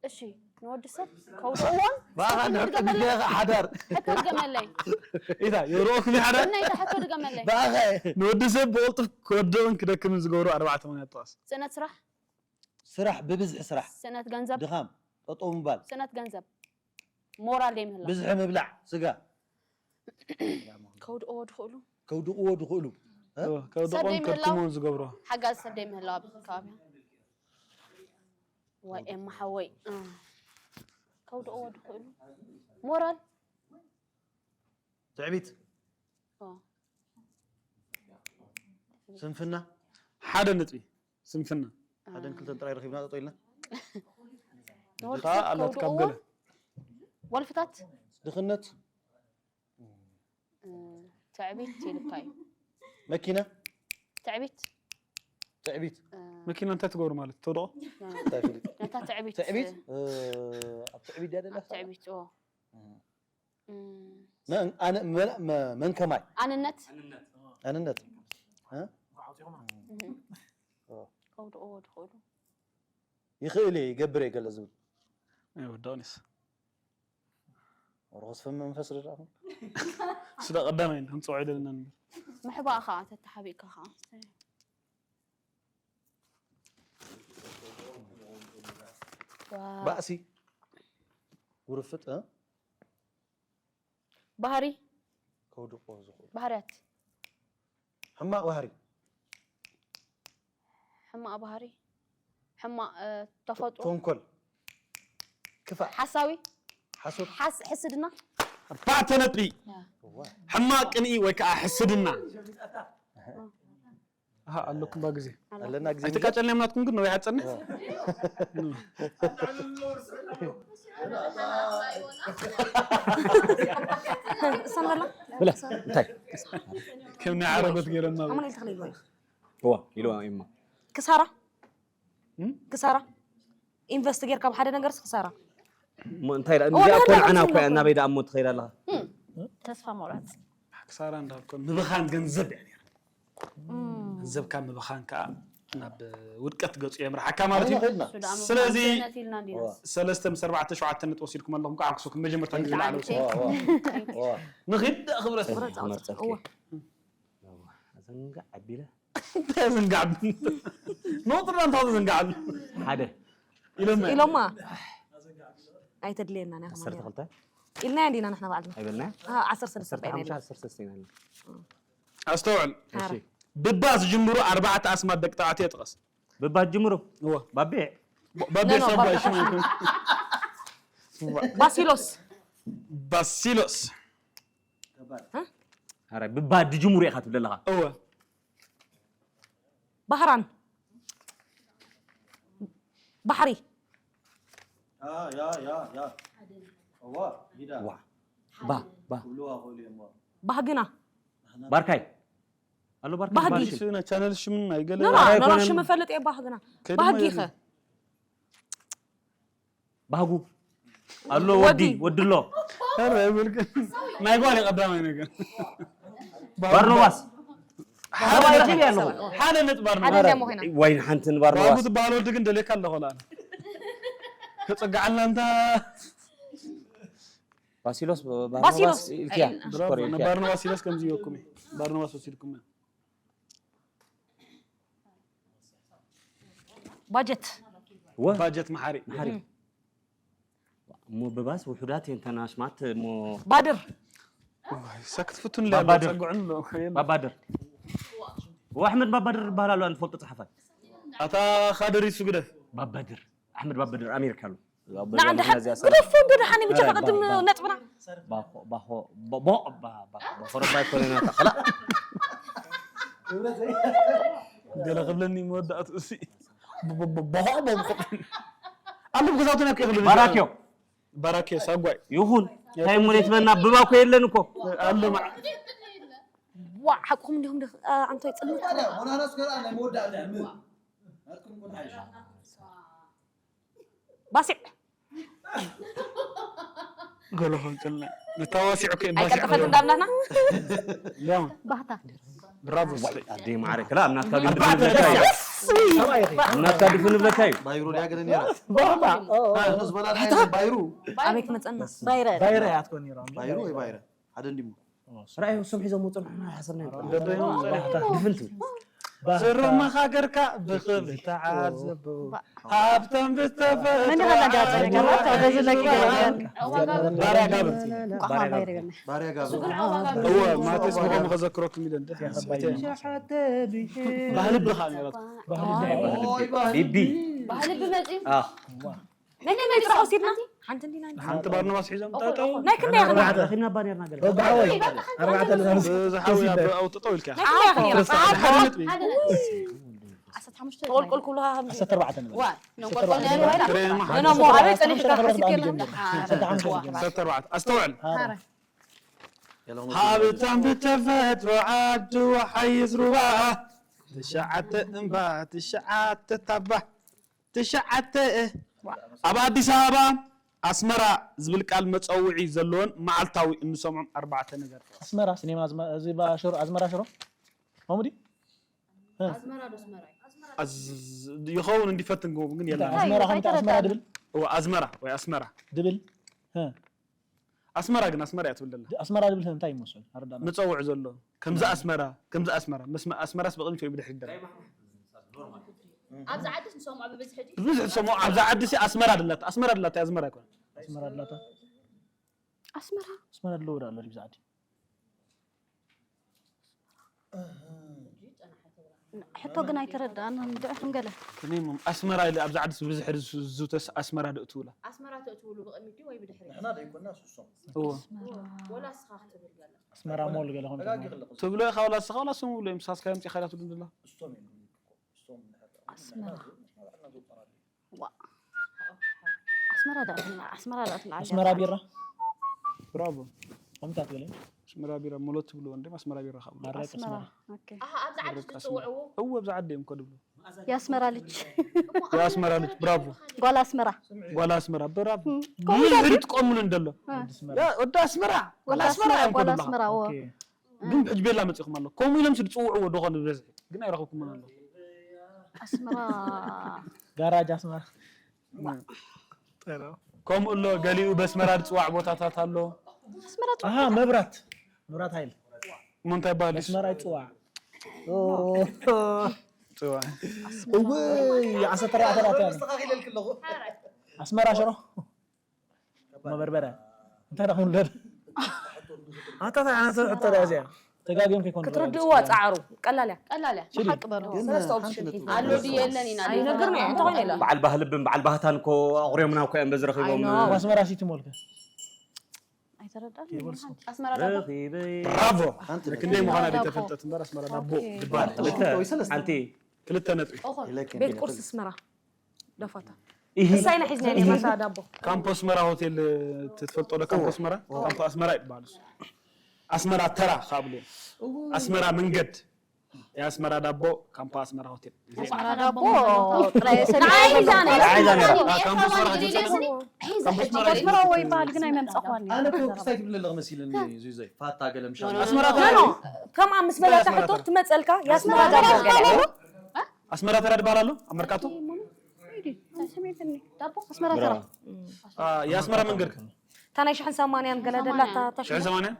እሺ ንወዲ ሰብ ከውድቕዎን ብኣኻ ንሕቅፍ ገለ ሓዳር። ሕቶ ድገመለይ። ኢታ የብርኦኩም ይሓዳር። እና ኢታ ሕቶ ድገመለይ። ብኣኻ ንወዲ ሰብ ብቕልጡፍ ክወድቕን ክደክምን ዝገብሩ ኣርባዕተ ምኽንያት ጥቐስ። ስእነት ስራሕ፣ ስራሕ፣ ብብዝሒ ስራሕ፣ ስእነት ገንዘብ፣ ድኻም፣ ጠጠው ምባል፣ ስእነት ገንዘብ፣ ሞራል ዘይምህላው፣ ብዝሒ ምብላዕ ስጋ፣ ከውድቕዎ ድኽእሉ፣ ከውድቕዎ ድኽእሉ። ከውድቕዎን ከድክምዎን ዝገብሮ። ሓጋዚ ሰብ ዘይምህላው ኣብ ከባቢና። ወይ ኤማ ሓወይ እ፣ ከውድቕዎ ድኽእሉ ሞራል ትዕቢት፣ ኦ፣ ስንፍና። ሓደ ነጥቢ። ስንፍና። ሓደን ክልተን ጥራይ ረኺብና ጠጠው ኢልና። ንወዲ ከዓ ሰብ ኣላት ካብ ከውድቕዎ ገለ። ወልፍታት ድኽነት፣ እ፣ ትዕቢት ኢልካ እዩ። መኪና፣ ትዕቢት ትዕቢት። እ፣ መኪና እንታይ ትገብሩ ማለት ተውድቖ? እንታይ ፍልጥ? ነታ ትዕቢት ትዕቢት፣ እ፣ ኣብ ትዕቢት ድያ ደላ? ኣብ ትዕቢት ኦ፣ እ፣ መን፣ ኣነ፣ መን፣ መ-፣ መን ከማይ? ኣንነት ኣንነት። እ? እህ፣ ከውድቕዎ ድኽእሉ ይኽእል እየ፣ ይገብር እየ ገለ ዝብል። ኣይወዳእንስ። ርኹስ መንፈስ ዶ ደኣ? ስለ ቀዳማይ እንጽውዖ ኣይደለናን እምበር። ምሕባእ ከዓ ተተሓቢእካ ከዓ። ዋው። ባእሲ፣ ውርፍጥ፣ እ? ባህሪ፣ ከውድቆ ዝኽእሉ። ባህርያት፣ ሕማቕ ባህሪ፣ ሕማቕ ባህሪ፣ ሕማቕ እ፣ ተፈጥሮ፣ ተንኮል፣ ክፋእ፣ ሓሳዊ፣ ሓሶት። ሓስ-፣ ሕስድና፣ ኣርባዕተ ነጥቢ። ሕማቕ ቅንኢ ወይ ከዓ ሕስድና። ኣሃ፣ ኣለኩም ባ ግዜ። ኣለና ግዜ ኣይተቃጨልናዮም ናትኩም ግን ነዊሕ ኣፀንሕ። እሳን በላ ብላ እንታይ ከም ናይ ዓረበት ገይረና። ኣማኑኤል ተኽለ ኢልዋ እዩ። እዋ ኢልዋ እማ ክሳራ እም? ክሳራ ኢንቨስት ጌርካ ኣብ ሓደ ነገርስ ክሳራ እሞ እንታይ ደኣ እዋ፣ እንዲኣ እኮ ንሕና ንዓና ናብዚ እኮ እያ ንመኮ- እናበይ ደኣ እሞ ትኸይድ ኣለኻ ተስፋ መቁረፅ ክሳራ እንዳልኮ ምብኻን ገንዘብ እያ ነይራ። ገንዘብካ ምብኻን ከዓ ናብ ውድቀት ገፁ የምርሓካ ማለት እዩ። ኸድና እሱ ደኣ ስለዚ ምብኻን ክእነት ኢልና እንዲና። ሰለስተ ምስ ኣርባዕተ ሸውዓተ ነጥቢ ወሲድኩም ኣለኹም። ከዓ ክሱኩም መጀመርታ ንግዲ ላዕለ ወሲድኩም ንኺድ ደኣ ክብረት ክብረት ኣውፅእ። እዋ ዘንጋዕ ኣቢለ እንታይ ዘንጋዕ? ነውጥና እንታይ ዘንጋዕሉ? ሓደ ኢሎማ ኢሎማ ኣይተድልየና ናይ ዓሰርተ ከማን ክልተ ኢልናያ እንዲና ንሕና ባዕልና ኣይበልና ኣዎ፣ ዓሰርተ ሰለስተ ዓሰርተ በይና ሓሙሽተ ኢልና። ዓሰርተ ሰለስተ ኢና ኣስተውዕል። ሃረ። ብባ ዝጅምሩ ኣርባዕተ ኣስማት ደቂ ተባዕትዮ ጥቀስ። ብባ ጅምሩ። እወ። ባቤዕ። ባቤ ኖ፣ ኖ፣ ሰባ ባቤ ይሽሙ። ባሲሎስ። ባሲሎስ። ኣረ ብባ ድጅምሩ ኢኻ ትብል ኣለኻ። እወ። ባህራን። ባሕሪ። ያ ያ ያ ያ እዋ ሂዳ ዋ ባ ባ ክብልዋ ክእሉ እዮም። ባህግና። ባርካይ ኣሎ ባርካይ ባህጊ። ባርካይ። ና ቻነል ሽምን ኣይገለ ኖራ ኣረ ኖራ ኣይኮነን። ሽም ፈልጥ እየ ባህግና። ከይዲ ባህጊ ማየት ኸ። ባህጉ ኣሎ ወዲ። ወዲ ወዲ ኣሎ። ኧረ ኣይበልክን። ናይ ጓል ቀዳማይ ነገር። ባርኖባስ ሓደ ባርኖባስ ነጥቢ ይበል ኣለኹ። ሓደ ነጥቢ ሓደ ባርኖባስ። ደሞ ኮይና። ወይን ሓንትን ባቡ ባርኖባስ። ዝበሃል ወዲ ግን ደልየካ ኣለኹ። ላ ከፀግዓልና እንታ ባሲሎስ ባሲሎስ። ባርኖባስ ኢልክያ። ኣይ፣ ሽኮር ኢልክያ። ባርኖባስ ኢለስ ከምዚ ይወኩም። ባርኖባስ ወሲድኩም። ባጀት። ወ ባጀት መሓሪ። መሓሪ። እሞ ብባስ ውሑዳት እየን ተናሽማት እሞ ባድር። ሰክት ፍቱን ባባድር። ጸግዑን ኣሎ። ባባድር። ወኣሕመድ ባባድር ይበሃል ኣሎ፣ ኣንድ ፈልጦ ጸሓፋይ። ኣታ ካድር ይሱ ግደፍ። ባባድር። ኣሕመድ ባባድር ኣሜሪካ ኣሎ። ንዓንዲ ሓ ግደፎ እንዶ ደሓን ብቻ ቅድም ነጥብና። ባኾ ባኾ ቦ ባኾ ረባይ ኮነ ናታ ኸላ። ገለ ክብለኒ መወዳእቱ እሲ። ቦ ቦ ቦ ቦ። ኣሉ ብገዛውትና ከይኽሉ። ባራክዮ። ባራክዮ ሳጓይ። ይኹን። እንታይ እሞ ነትበና ብባ እኮ የለን እኮ። ኣሉ ማ ዋ ሓቁኹም እንዲኹም ዶ ኣንቶይ ጽልምት። ሞናናስ ገና ናይ መወዳእታ ምን ናትኩም ቁን ሓይሽ ባሲዕ። ገለ ፈልጥልና። ንታዋሲዑ ከ ኣይቀልጠፈት እንዳብላና። ሊያማ ባህታ ብራቮ። ኣደ ማዕረ ክላ ኣብ ናትካ ግን ድፍን ብለካ እዩ። ኣብ ናትካ ድፍን ብለካ እዩ። ባይሩ ዲያ ገለ ነራ ባህታ ንስ በላል ሓይለ ባይሩ ኣበይ ክመጸና። ባይረ ባይረ እያ ትኮን ነይራ። ባይሩ ወይ ባይረ ሓደ እንዲሞ ራእዩ ስም ሒዞም ወፅኦም ንሕና ሓሰብና። ደደይ ነው። ድፍንት። ዘረማኻ ገርካ ብኽብሪ ተዓዘቡ። ሃብታም ብዝተፈጥሮ መን ዲኻ እንዳጋጸ ዓዲ ገርካ? ወሓይዝ ወደ ዝለቂ ሩባ። ገርካ? ባርያ ጋብር። እንቋዕ ባይረ ገርና። ባርያ ጋብር እወ ማቴስ ብኸምኡ ከዘክረኩም ኢለ እንደ ኣባይ ባህሊ ብኻ ነይራት። ኦይ ባህል ቢቢ። ባህሊ ብመፂኡ ኣህ። ነይ ነይ ጥራሕ ወሲድና ሓንቲ እንዲና ሓንቲ ባርኖባስ ሒዞም ጠጠው። ናይ ክንደይ ኢኻ? ኣርባዕተ ረኺብና እባ ነርና ገለ። ረብሓ ወይ ኣርባዕተ ኣለና። ብዝሓወያ ብኣውጥጠው ኢልካ። ናይ ክንደይ ኢኻ ነይራ? ሓደ ነጥቢ። ተቖልቆልኩ ኣለኻ ከምዚ። ዓሰርተ ኣርባዕተ ነበር። ዋ ዓሰርተ ኣርባዕተ ነንቆልቆል ነበር። ነንቆልቆል ዓሰርተ ሓሙሽተ ነንቆልቆል ነበር። ኣበይ ጸኒሕካ ዓሰርተ ሓሙሽተ ሓሲብካ ነበር። ኣለኻ? ዓሰርተ ሓሙሽተ ነበር። ዓሰርተ ኣርባዕተ። ኣስተውዕል። ሃረ። ሃብታም ብተፈጥሮ ዓዲ ወሓይዝ ሩባ ትሽዓተ እምባ ትሽዓተ ታባ ትሽዓተ ኣብ ኣዲስ ኣበባ ኣስመራ ዝብል ቃል መጸውዒ ዘለዎን መዓልታዊ እንሰምዖም ኣርባዕተ ነገር። ኣስመራ ሲኔማ ኣዝመ- እዚ ባ- ሽሮ ኣዝመራ ሽሮ ኮሜዲ ኣዝመራ ዶ ኣስመራ እዩ? ኣዝ- ይኸውን እንዲፈትን ግን የለን። ኣስመራ ከምቲ ኣስመራ ድብል እወ ኣዝመራ ወይ ኣስመራ ድብል እ። ኣስመራ ግን ኣስመራ እያ ትብል ዘላ። ኣስመራ ድብል እንታይ ይመስል ኣረዳና። መጸውዒ ዘሎ ከምዚ ኣስመራ ከምዚ ኣስመራ መስመ ኣስመራስ ብቕድሚት ወይ ብድሕሪት ደላ። ኣብዚ ዓድስ ንሰምዖ ብብዝሒ ድዩ? ብዙሕ ዝሰምዖ ኣብዛ ዓዲ ሲ ኣስመራ ድላታ ኣስመራ ድላታ ኣስመራ ኣይኮነ። ኣስመራ ድላታ ኣስመራ ኣስመራ ድሎ ወዳ ኣሎ ድብዛ ዓዲ ሕቶ ግን ኣይተረዳእን እንድዒ ክንገለ ከመይ ኣስመራ ኢለ ኣብዛ ዓዲ ብዝሕ ዝዝውተስ ኣስመራ ዶ እትውላ? ኣስመራ ተእትውሉ ብቕድሚት ድዩ ወይ ብድሕሪ? ንሕና ደይኮና ንሶም እዎ ወላ እስኻ ክትብል ገለ ኣስመራ ሞል ገለ ኾን ተጋጊ ክለኹ ትብሎ ኢኻ ወላ እስኻ ወላ ስሙ ብሎ እዮም ሳስካ ምፂ ኻዳ ትብሉ እንድላ እሶም እዮም ዝብሉ እኮ። እሶም ንሕና ኣስመራ ንሕና ንጎጠራሉ ዋ ኣስመራ ዳእትላ ኣስመራ ዳእትላ ኣስመራ ቢራ ብራቮ። ከምታት ገለ ኣስመራ ቢራ ሞሎ ትብልዎ እንደ ኣስመራ ቢራ ካብ ማረቅ ኣስመራ ኣስመራ ኦኬ ኣሃ ኣብዚ ዓዲ ማረቅ ዝፅውዕዎ እዎ ኣብዚ ዓዲ እዮም እኮ ድብሉ። የኣስመራ ልጅ የኣስመራ ልጅ ብራቮ። ጓል ኣስመራ ጓል ኣስመራ ብራቮ። ከምኡ ብዙሕ ዳብል ትቆምሉ እንደሎ ኣዲስ መራ ያ ወዲ ኣስመራ ጓል ኣስመራ እዮም እኮ ጓል ድብላ። ኣስመራ ዎ ኦኬ ግን ሕጂ ቤላ መፂኹም ኣሎ ከምኡ ኢሎም ስድፅውዕዎ ዶኾን ብበዝሒ ግን ኣይረኸብኩምን ኣሎ። ኣስመራ ጋራጅ ኣስመራ ከምኡ ኣሎ ገሊኡ በስመራ ዝፅዋዕ ቦታታት ኣሎ። ኣስመራ ኣሃ መብራት መብራት ሃይል እሞ እንታይ ይበሃል? ኣስመራ ይፅዋዕ ፅዋዕ እውይ ዓሰርተ ኣርባዕተ ኣትያ መስተኻኺለልክ ኣለኹ ኣስመራ ሽሮ መበርበረ እንታይ ዳ ክንውለድ ኣታ እንታይ ዓይነት ሕቶ ዳ እዚኣ ተጋግዮም ከይኮኑ ክትርድእዋ ጻዕሩ። ቀላል እያ። ቀላል እያ። ሽዲ። ሓቂ በሉ። ግን ሰለስተ ሓንቲ ኦፕሽን ነጥቢ ሒዝና። ኣሎ ድዩ የለን ኢና። ኣይነግርም እየ። እንተኾይነ ኢላ። በዓል ባህልብን በዓል ባህታን እኮ ኣቑርዮምና እኮ እዮም በዚ ረኺቦም። ኣይኖ። ኣስመራ ሲቲ ሞልከ? ኣይተረዳን። ኬብል ስፖርት። ኣስመራ ዳቦ። ረኺበይ። ብራቮ። ሓንቲ ነጥቢ። ክንደይ ምዃና ዳቦ። ዘይተፈልጠት እምበር ኣስመራ ዳቦ ኦኬ። ዝበሃል። ክልተ፣ ሓንቲ። ክልተ ነጥቢ። እኹል። ኢለኪ ቤት እንዴ። ቁርሲ ኣስመራ። ደፋታ። ኢሂ። እሳይ ኢና ሒዝና ኢሂ። ማሳ ዳቦ። ካምፖ ኣስመራ ሆቴል ትፈልጦ ዶ? ካምፖ ኣስመራ? እዎ። ካምፖ ኣስመራ ይባል እሱ። ኣስመራ ተራ ካብሉ። እዎ። ኣስመራ መንገድ። የኣስመራ ዳቦ ካምፖ ኣስመራ ሆቴል። ኣስመራ ዳቦ ጥራይ ሰሊጥ ንዓይ ሒዛ ነይ። ንዓይ ሒዛ ነይ። አ፣ ካምፖ ኣስመራ ሒዛ ነይ። ሒዛ ካምፖ ኣስመራ ሒዛ ኣስመራ ወይ በዓል ግን ኣይመምጻእኳን እየ። ኣነ እኮ ክስታይ ትብለለኽ መሲልኒ ዙይዞይ። ፋታ ገለ ምሻ። ኣስመራ ኖ፣ ኖ፣ ተራ ከምኣ ምስ በለካ ኣስመራ ሕቶ ተራ። ትመጸልካ፣ የኣስመራ ዳቦ ገለ። ኣስመራ ተራ ድበሃል ኣሎ ኣብ መርካቶ? ዳቦ ኣስመራ ተራ። ብራቮ። አ፣ የኣስመራ መንገድ ከ? እታ ናይ ሽሕን ሰማንያን ገለ ደላ፣ እታ፣ እታ ሽሕን ሰማንያን?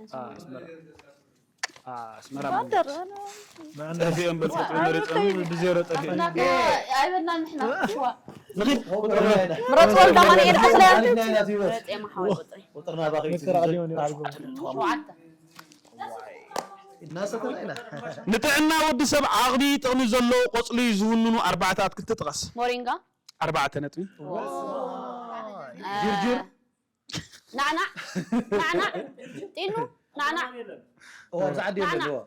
አ፣ ኣስመራ። አ፣ ኣስመራ መንገድ። ባንደር፣ ኣነ ጠፊኦም በል፣ ቁጥሪ መሪጾም ብዜሮ ጠፊኦም። ኣይበልናን ንሕና። ሽዋ። ንኺድ። ምረጽ ወልደ ኣማኑኤል ተኽለ። መረጽ የማሓወይ ቁጥሪ። ቁጥርና ባኺ መከራ ዲዮን ይላል። ሸውዓተ። ንጥዕና ወዲ ሰብ ዓቕቢ ጥቕሚ ዘለዎ ቆጽሊ ዝውንኑ ኣርባዕተ ኣትክልቲ ጥቀስ። ሞሪንጋ። ኣርባዕተ ነጥቢ። ጅርጅር። ናዕናዕ፣ ናዕናዕ፣ ጢኑ፣ ናዕናዕ። ኦ፣ ኣብዚ ዓዲ የለን፣ ናዕናዕ። ኦ።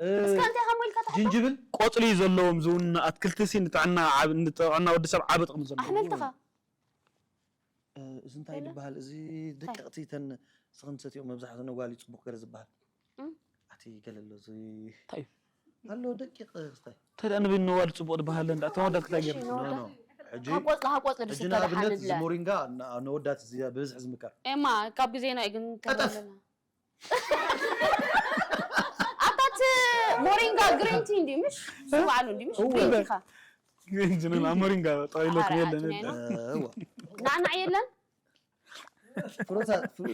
እ፣ እስከ እንታይ ከም ኢልካ ትሓታ? ጅንጅብል? ቆጽሊ ዘለዎም ዝውንኑ ኣትክልቲ ሲ ንጥዕና ዓብ-፣ ንጥዕና ወዲ ሰብ ዓቢ ጥቕሚ ዘለዎ። ኣሕምልቲ ኸ? እ፣ እዚ እንታይ የለ? ይበሃል? እዚ እንታይ? ደቀቕቲ ተን ስኽን ሰትዮ መብዛሕትኡ ነጓሊ ጽቡቕ ገለ ዝበሃል። እም? ኣቲ ገለ ኣሎ፣ እዚ እንታይ እዩ? ኣሎ፣ ደቂቕ ክስታይ። እንታይ ደኣ ንበይኑ ነዋል ጽቡቕ ዝበሃል እንዳ ተዋዳት ክታይ ገይሩ? እሺ፣ ኖ፣ ኖ። ሕጂ፣ ካብ ቆጽሊ፣ ካብ ቆጽሊ ሕጂ ዝስተ ንኣብነት ደሓን እዚ ንብለ። ሞሪንጋ ና-፣ ነወዳት እዚ ብብዝሒ ዝምከር። ኤማ፣ ካብ ግዜና እዩ ግን ቀጠፍ። ተበለና። ኣታት ሞሪንጋ ግሪን ቲ እንዲ፣ ምሽ? እሱ በዓሉ እንዲ፣ ምሽ? እወ። ግሪን ቲ ኻ? ግሪን ቲ፣ ና ሞሪንጋ ጠቒለኩም ኣረ፣ የለን። ኣቲ ነና። እወ። ናዕናዕ የለን? ፍሩታ፣ ፍሩ-፣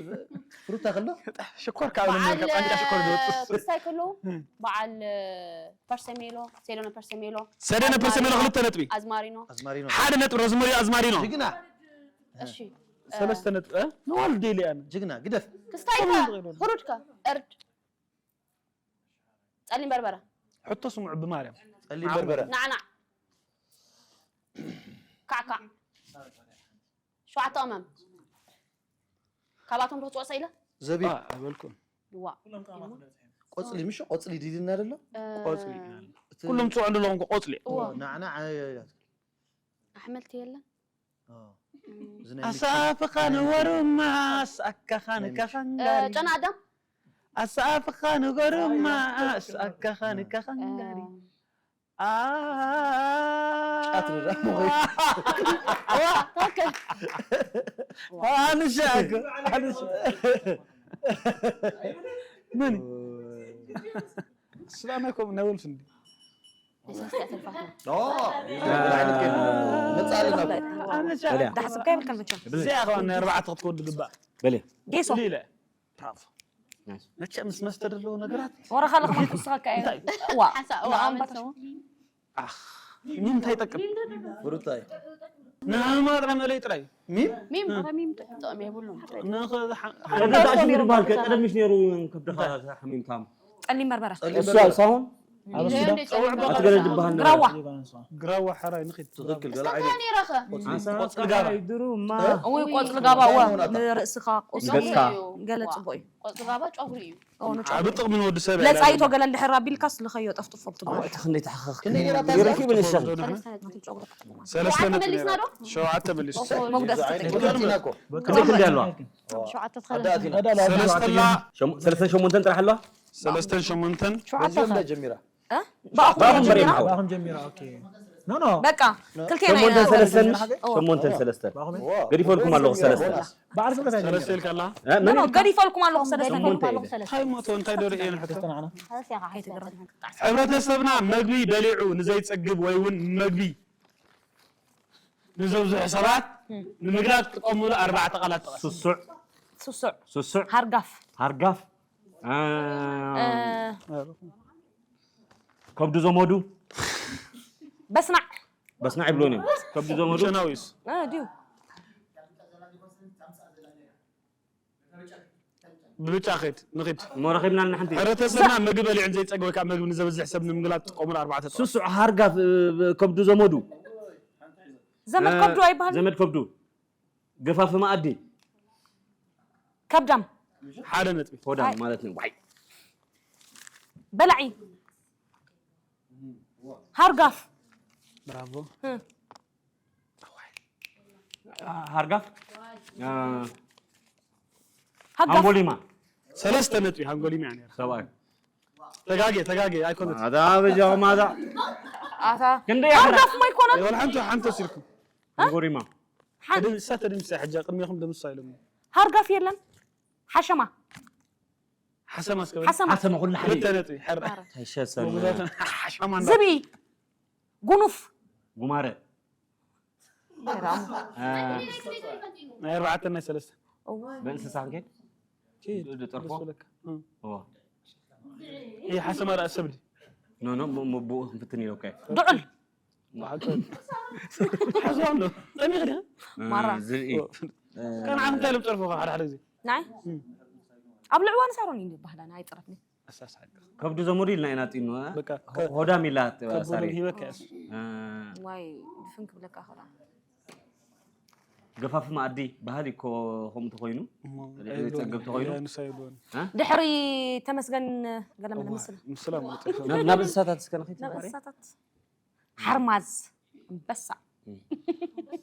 ፍሩታ ከሎ? ሽኮር ካብ በዓል፣ ለመልካ ቃንጫ ሽኮር ዝወጽእ። ክስታይ ከሎ፣ እም። በዓል ፐርሰሜሎ፣ ሴዶነ ፐርሰሜሎ፣ ሰደነ ኣዝማሪኖ፣ ፐርሰሜሎ ክልተ ነጥቢ። ኣዝማሪኖ። ኣዝማሪኖ። ሓደ ነጥቢ ሮዝመሪ ኣዝማሪኖ። ጅግና። እሺ። ሰለስተ ነጥቢ፣ እ? ንዋልድ ደይለ ኣነ። ጅግና፣ ግደፍ። ክስታይካ፣ ከመይ ዝቕበሉ? ህሩድካ፣ እርድ። ጸሊም በርበረ። ሕቶ ስምዑ ብማርያም። ጸሊም በርበረ። ናዕናዕ። ካዕካዕ። ሸውዓተ ቀመም። ካብኣቶም ዶ ክትወጽእ ኢለ? ዘቢብ። አ፣ ኣይበልኩን። ይዋ። ቆጽሊ፣ ምሽ ቆጽሊ ዲድና ደሎ? እ፣ ቆጽሊ። እቲ ኩሎም ጽውዕ እንደለኹም እኮ ቆጽሊ። እዎ። ናዕናዕ፣ ኣይ፣ ኣይ፣ ኣይ። ኣሕምልቲ የለን? ኦ። እም። እዚ ናይ ኣሳፍኻ ንወሩማ፣ ኣስኣካኻ ናይ ምሽ። ንከኸንጋሪ። እ፣ ጨና ኣዳም? ኣሳፍኻ ንወሩማ፣ ኣስኣካኻ እ። ንከኸንጋሪ። እ። አ-፣ ጫት ንዳ-፣ ዋ፣ ታከል። ኣንሻ እኮ፣ ኣንሻ። ምን? ስላም እኮ ነውልፍ እንዲ። ኦ፣ መጻልና እኮ። ኣንሻ። በልያ። ዳሕስብካ ይብልካ መቸም። እዚኣ ኸዋን ናይ ኣርባዕተ ክትወዱ ግባእ። በልያ። ጌሶ። ኢለ። ብራቮ። ናይስ። መቸም ምስ መስተ ዘለዎ ነገራት ወረኻ ለኽማ ክውስኸካ እየ። እንታይ? ዋ፣ ሓንሳእ፣ ዋ፣ ንኣምባታ ኣመሰው። ኣኽ፣ ሚም እንታይ ይጠቅም? ፍሩታይ። ንህማም ጥራይ መለይ ጥራይ። ሚም? ሚም፣ እ። ኧረ ሚም ጥቅሚ የብሉን። ንኸ-፣ ሓ-፣ ቀደም ተኣሽሙ ዝበሃል ከ፣ ቀደም ምሽ ነይሩ ከብድኻ እንታይ? ሓሚምካ? ጸሊም በርበረ። ጸሊም እሱ በርበረ። ሳሁን? ኣብ ሱዳን? ኣትገለ ዝበሃል ግራዋ። ግራዋ ሓራይ ንኺድ። ትኽክል፣ እስከ ገለ ዓይነት እንታይ ነይረኸ? ቆጽሊ፣ ዓሳ፣ ቆጽሊ ጋባ። ጸሓይ፣ ድሩማ። እ? እውይ፣ ቆጽሊ ጋባ፣ እዋ፣ እንታይ ንርእስኻ፣ ቁስሊ፣ ገጽካ። ገለ ጽቡቅ እዩ። ቆጽሊ ጋባ ጨጉሪ እዩ። ኦ፣ ንጨጉሪ። ዓቢ ጥቕሚ ንወዲ ሰብ እያ ለጻይቶ ኢላ። ገለ እንድሕር ኣቢልካስ ልኸዮ ጠፍጥፎ ክትብሎ። ኣንተ ክንደይ ተሓኸኽ። ክንደይ ነይራ እታ ይረኪብ ንሳ። ናቱ ጨጉሪ ተጠቅማ። ሰለስተ ሸውዓተ ነጥቢ። መሊስና ዶ? ሸውዓተ መሊሱ። ኦሆ፣ መጉዳስ መጉዳስ ተጠቅማ። ተጠቅማ። ክንደይ ክንደይ ኣለዋ? ሸውዓተ ኣዳ ኣቲና። ሰለስተላ። ሸሙ-፣ ሰለስተን ሸሞንተን ጥራሕ ኣለዋ? ሰለስተን ሸሞንተን። ሸውዓተ በዚኦም ከ? እንዳ ጀሚራ። እ? ብኣኹም ብኣኹም ጀሚራ? በሪም ሓወይ። ብኣኹም ጀሚራ፣ ኦኬ። ኖ፣ ኖ። በቃ፣ ኖ። ክልቴና ሸሞንተን ኢና ሰለስተን፣ ንብል። ሸሞንተን ሰለስተን። ብኣኹም? ዋ። ገዲፈልኩም ኣለኹ ሰለስተን። በዓል ስምረት ሰለስተ ኣይጀመረን። ኢልካ ኣላ? እ፣ መን? ኖ፣ ኖ፣ ገዲፈልኩም ኣለኹ ሰለስተን። ሸሞንተ ኢለ። እንታይ ሞቶ? እንታይ ዶ ርእየን ሕቶ? ሰለስተን ዓና። ከይትግረም። ሕብረተሰብና መግቢ በሊዑ ንዘይጸግብ ወይ እውን መግቢ ንዘብዝሑ ሰባት እም። ንምግላጽ ዝጥቀሙሉ ኣርባዕተ ቃላት ጥቐስ። ስሱዕ። ስሱዕ። ስሱዕ። ሃርጋፍ። ሃርጋፍ። እ፣ እ፣ ከብዱ ዘመዱ። በስናዕ። በስናዕ ይብሎን እዮም። ከብዱ ዘመዱ። ምሸናዊስ? እ፣ ድዩ? ብብጫ ኸይድ ንኺድ። እሞ ረኺብና ኣለና ሓንቲ። ሕብረተሰብና ምግቢ በሊዑ ዘይፀግብ ወይ ከዓ ምግቢ ንዘብዝሕ ሰብ ንምግላፅ ትጥቀሙሉ ኣርባዕተ ጥቕስ። ስሱዕ ሃርጋፍ እ፣ ከብዱ ዘመዱ። ዘመድ እ፣ ከብዱ ኣይበሃል። ዘመድ ከብዱ። ገፋፊ መኣዲ። ከብዳም። ሓደ ነጥቢ። ሆዳም ማለት ነው። ዋይ። በላዒ። ሃርጋፍ። ብራቮ። ሃርጋፍ። እ፣ ሃጋፍ። ሃንጎሊማ። ሰለስተ ነጥቢ ሃንጎሊማ እያ ነይራ። ሰብኣይ። ተጋጌ ተጋጌ ኣይኮነት። ኣታ በጃኹም ኣታ። ኣታ ክንደይ ሃጋፍ ማይኮነት። ወላ ሓንቲ ሓንቲ ወሲድኩም። ሃንጎሊማ። ሓንቲ ተድምሳ ተድምሳ ሕጃ ቅድሚኹም ደምሳ ኢሎም። ሃርጋፍ የለን። ሓሸማ። ሓሰማ እስከ ሓሰማ። ሓሰማ ኩሉ ሓደ። ክልተ ነጥቢ ሕረ። ኣይሸሰን። ሓሸማ እንዳ ዝብኢ። ጉኑፍ። ጉማረ። ራም። እ፣ ናይ ኣርባዕተ ናይ ሰለስተ። ብእንስሳ ክንከይድ። ኪድ ዶ ጠርፎ? ደስ በለካ። እ። ኦ። ይህ ሓሰማ ራእሲ ሰብዲ። ኖ ኖ ሞ- ሞ- ብኡ ክንፍትን ኢለ እኮ። ድዑል። ሓዞ ኣሎ። ጠሚኽ ዲኻ? እ፣ ማራ። ዝርኢ። ከን ዓም እንታይ ኢሎም ጠርፎ ሓደ ሓደ ግዜ። ናይ ኣብ ልዕዋ ንሳሮን እዩ ባህላና ኣይጥረፍኒ። ኣሳሳቂ። ከብዱ ዘመዱ ኢልና ኢና ጢኑ። እ? በቃ ሆዳም ኢላ ሳሪ። ሂበካ ያስ። እ፣ ዋይ ድፍን ክብለካ ከላ። ገፋፊ መኣዲ ባህሊ እኮ ከምኡ ተኮይኑ። ጸገብ ተኮይኑ። ንሳ ይብልወን። ድሕሪ ተመስገን ገለመለ ምስል ምስላ ማለት እዩ። ናብ ናብ እንስሳታት እስከ ንኸይድ ናብ ተማሪ። እንስሳታት ሓርማዝ ኣንበሳ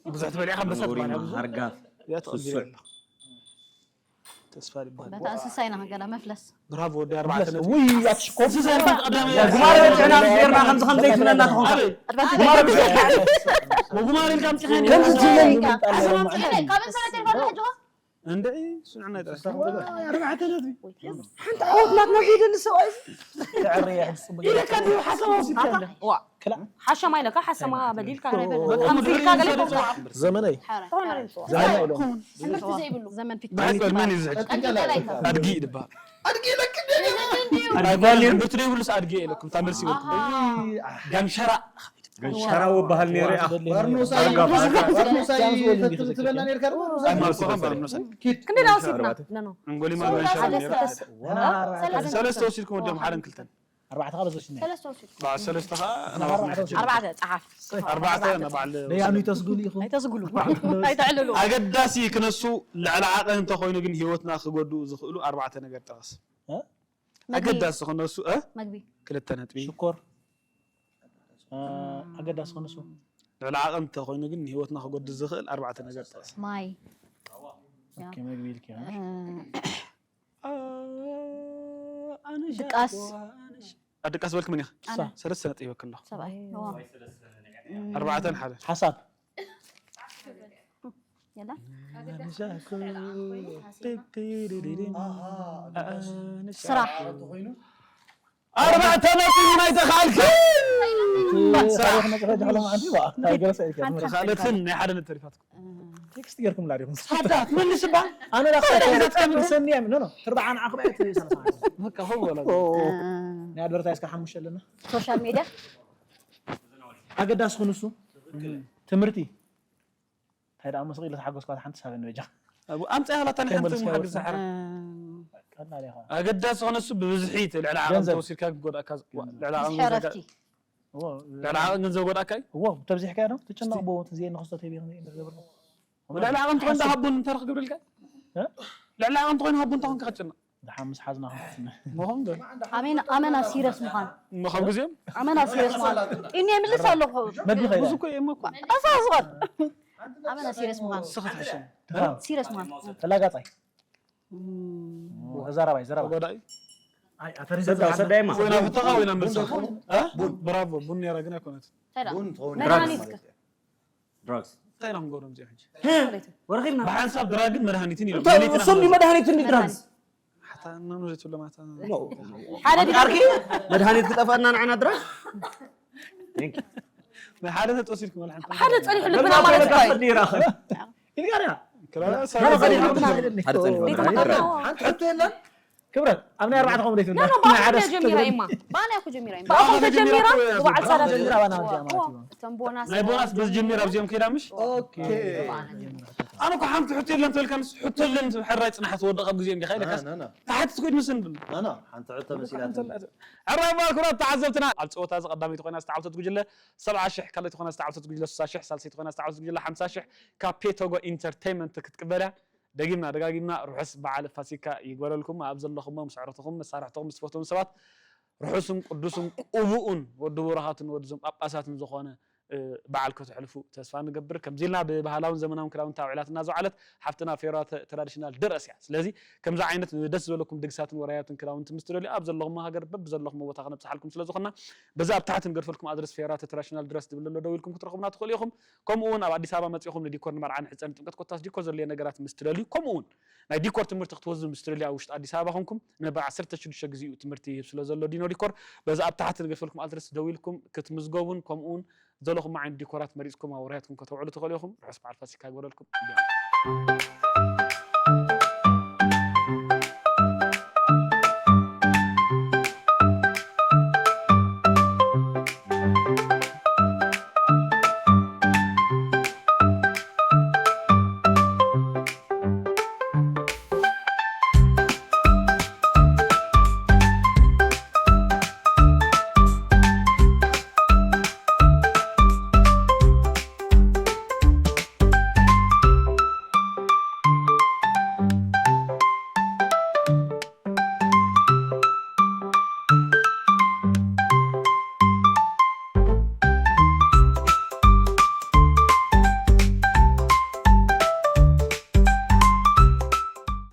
ብዙሕ ትበልዒ ካብ በሳ ጎሪማ ትበልዒ ብዙሕ። ሃርጋፍ ያ ተቐቢለ ስሱዕ። ኣለኹ። ተስፋ ይባል። በታ እንስሳ ኢና ገለ መፍለስ ብራቮ ወዲ ኣርባዕተ ነጥቢ። ውይ ኣትሽኮር እንስሳ ይባል ቀዳማይ ጉማረ በልዕና ጌርና ከምዚ ከም ዘይትብለና ትኾንካ። ኣበይ? ጉማረ ብዘይ ወጉማረ ኢልካ ኣምፂኻኒ። ከምዚ ትብለኒ ካብ እንስሳ ተሪፋ ኣሎ ሕጂ እንደ ስንዕና ይጥራሕ። ኣርባዕተ ነጥቢ ሓንቲ ዓወት ናትና ሒደኒ ሰብኣይ ይረካ ድዩ ሓሰማ ወሲድካ እንደ ዋ ሓሸማ ኢለካ ሓሰማ በሊልካ ናይ በል በጣም ከምዚ ኢልካ ገለ ይኮንካ ዘመነይ ተኾነ ማለት እዩ። ዘመነይ ኢሎም ትምህርቲ ዘይብሉ ዘመን ፊት ብሓቂ መን እዩ ዝሕጂ? ቀልቀላይ ካብ ኣድጊ እዩ ድበሃል። ኣድባል ብትሪ ይብሉስ ኣድጊ እየ ኢለኩም እታ መልሲ ይወልኩም። ጋንሸራ ገንሸራ ወበሃል ነይረ። ባርኖሳይ ባርኖሳይ ትበልና ነርካ። ኣይማልኮኻን ባርኖሳይ ክንደይ ዳ ወሲድና ነኖ እንጎሊማ ሰለስተ ሰለስተ ወሲድኩም ወዲኦም ሓደን ክልተን ኣርባዕተ ካብ ዘሽነ በዓል ሰለስተ ከዓ ናባኹም ይሕጂ። ኣርባዕተ ጸሓፍ ኣርባዕተ ንባዕል ደያኑ ይተስጉሉ ኢኹም ኣይተስጉሉ ኣይተዕልሉ ኣገዳሲ ክነሱ ልዕሊ ዓቐን እንተኮይኑ ግን ህይወትና ክጎድኡ ዝኽእሉ ኣርባዕተ ነገር ጠቐስ። ኣገዳሲ ክነሱ እ መግቢ ክልተ ነጥቢ ሽኮር ኣገዳሲ ክነሱ ልዕሊ ዓቐን እንተኮይኑ ግን ንህይወትና ክጎድእ ዝኽእል ኣርባዕተ ነገር ጠቐስ። ማይ ኦኬ መግቢ ኢልኪ ድቃስ ኣድቃስ በልክ መን ኢኻ? ኣነ ሰለስተ ነጥቢ ይበክ ኣለኹ። ሰብኣይ ኣርባዕተን ሓደ ሓሳብ የላ ስራሕ ተኮይኑ ኣርባዕተ ነጥቢ ናይ ተኻልኪ ታሪኽ መጽሓፍ ድሕሎም ኣንቲ ዋ ታገረሰ ኢልካ ተኻለትን ናይ ሓደ ነጥቢ ተሪፋትኩም። ቴክስት ገርኩም ላሪኹም ሓዳ ትመልስ እባ ኣነ ራሳ ሰኒያ ኖ ኖ ትርባዓን ዓኽባይ እቲ ሰላሳ በቃ ሆ ወላ ናይ ኣድቨርታይዝ ካብ ሓሙሽተ ኣለና ሶሻል ሚዲያ ኣገዳሲ ክንሱ ትምህርቲ እንታይ ደኣ መስቕ ኢለ ተሓጎስኳት ሓንቲ ሳበኒ በጃ ኣምጻ ያላታ ንሓንቲ ከይመለስካ መሓግዝ ይወርድ። ሓረ ቀላል ኢኻ ኣገዳሲ ኮነሱ ብብዝሒ እቲ ልዕሊ ዓቐን ገንዘብ። ተወሲድካ ክጎዳእካ ገንዘብ። ልዕሊ ዓቐን ዝሕረፍኪ እዎ ልዕሊ ዓቐን ገንዘብ ጎዳእካ እዩ እዎ ተብዚሕካ ዶ ትጨነቕ ብኡ ትዝየ ንኽስቶ ተቢኽ ዝገብር ልዕሊ ዓቐን ትኾን ዶ ሃቡን እንተ ክገብረልካ እ? ልዕሊ ዓቐን ትኾን ሃቡን እንተ ኮንካ ክትጨነቕ ደሓን ምስ ሓዝና ክንክስነ ምኾን ዶ ኣሜን ኣመና ሲረስ ምዃን ምኾን ግዜም ኣመና ሲረስ ምዃን ጢኒ የምልስ ኣለኹ መግቢ ኸይዳ ብዙ እኮ የሞ እኮ ኣሳ ዝኾን ኣመና ሲረስ ምዃን ንስኻ ትሕሸኒ ሲረስ ምዃን ተላጋጻይ እም፣ ተዛራባይ ዘረባ ተጎዳኢ ኣይ ኣተሪ ሰዳ ሰዳይማ ወይና ፍተኻ ወይና መልሰኻ እ? ብራቮ ቡን ነራ ግን ኣይኮነት ተዳ ቡን ትኸውን መድሃኒት ማለት እዩ። ድራግስ እንታይ ኢና ክንገብሮም እዚኦም ሕጂ ወረኺብና ብሓንሳብ ድራግን መድሃኒትን ኢሎም እንታይ እሶም ድዩ መድሃኒት እንዲ ድራግስ ሓታ እናኑ ዘይትብሎ ማታ ሓደ ድዩ ኣርኪ መድሃኒት ክጠፋና ንዓና ድራግ ናይ ሓደ ተጠሲልኩም ወላ ሓንቲ ሓደ ጸኒሑ ልብና ማለት እኮ እዩ። ኢልጋርያ ክላስ ሓደ ጸኒሑ ዘይተመካከርና። ሓንቲ ሕቶ የለን። ክብረት ኣብ ናይ ኣርባዕተ ከምኡ ዘይትብል ኖ፣ ኖ፣ ብኣኹም እያ ጀሚራ እማ። ብኣና እኮ ጀሚራ እማ። ብኣኹም ተጀሚራ ብበዓል ሳዳት ጀሚራ ባና ጀሚራ ማለት እዩ እቶም ቦናስ ናይ ቦናስ በዚ ጀሚራ ኣብዚኦም ከይዳ ምሽ ኦኬ። ኣነ እኮ ሓንቲ ሕቶ የለን ትበልካ ንስ ሕቶ የለን ሕራይ ጽናሕ ትወድቕ ኣብ ግዜ እንዲኻ ኢለካስ ና ና ተሓትት ኮይድ ምስን ብል ና ና ሓንቲ ሕቶ መሲላትኒ። ሕራይ እባ ክቡራት ተዓዘብትና ኣብ ፀወታ እዚ ቀዳመይቲ ኮይና ዝተዓወተት ጉጅለ ሰብዓ ሽሕ ካልኣይቲ ኮይና ዝተዓወተት ጉጅለ ስሳ ሽሕ ሳልሰይቲ ኮይና ዝተዓወተት ጉጅለ ሓምሳ ሽሕ ካብ ፔቶጎ ኢንተርቴይመንት ክትቅበል እያ። ደጊምና ደጋጊምና ርሑስ በዓል ፋሲካ ይግበረልኩም። ኣብ ዘለኹሞ ምስ ኣዕሩኽትኹም መሳርሕትኹም ምስ ትፈትዎም ሰባት ርሑስን ቅዱስን ቅቡኡን ወዲ ቡሩኻትን ወዲ ዞም ጳጳሳትን ዝኾነ በዓል ከተሕልፉ ተስፋ ንገብር። ከምዚ ኢልና ብባህላውን ዘመናውን ክዳውንቲ ኣውዒላትና ዝወዓለት ሓፍትና ፌራ ትራዲሽናል ድረስ እያ። ስለዚ ከምዚ ዓይነት ደስ ዝበለኩም ድግሳትን ወራያትን ክዳውንቲ ምስ ትደልዩ ኣብ ዘለኹም ሃገር በብዘለኹም ቦታ ክነብፅሓልኩም ስለ ዝኾንና በዚ ኣብ ታሕቲ ንገድፈልኩም ኣድረስ ፌራ ትራዲሽናል ድረስ ዝብል ዘሎ ደው ኢልኩም ክትረኽቡና ትኽእሉ ኢኹም። ከምኡ እውን ኣብ ኣዲስ ኣበባ መፂኹም ንዲኮር ንመርዓ ንሕፀ ንጥምቀት ኮታስ ዲኮር ዘድልየ ነገራት ምስ ትደልዩ ከምኡ እውን ናይ ዲኮር ትምህርቲ ክትወስዱ ምስ ትደልዩ ኣብ ውሽጢ ኣዲስ ኣበባ ኮንኩም ነበር ዓሰርተ ሽዱሽተ ግዜኡ ትምህርቲ ይህብ ስለ ዘሎ ዲኖ ዲኮር በዚ ኣብ ታሕቲ ንገድፈልኩም ኣድረስ ደው ኢልኩም ክትምዝገቡን ከምኡ እውን ዘለኹም ዓይነት ዲኮራት መሪፅኩም ኣብ ወራያትኩም ከተውዕሉ ትኽእሉ ኢኹም። ርሑስ በዓል ፋሲካ ይግበረልኩም።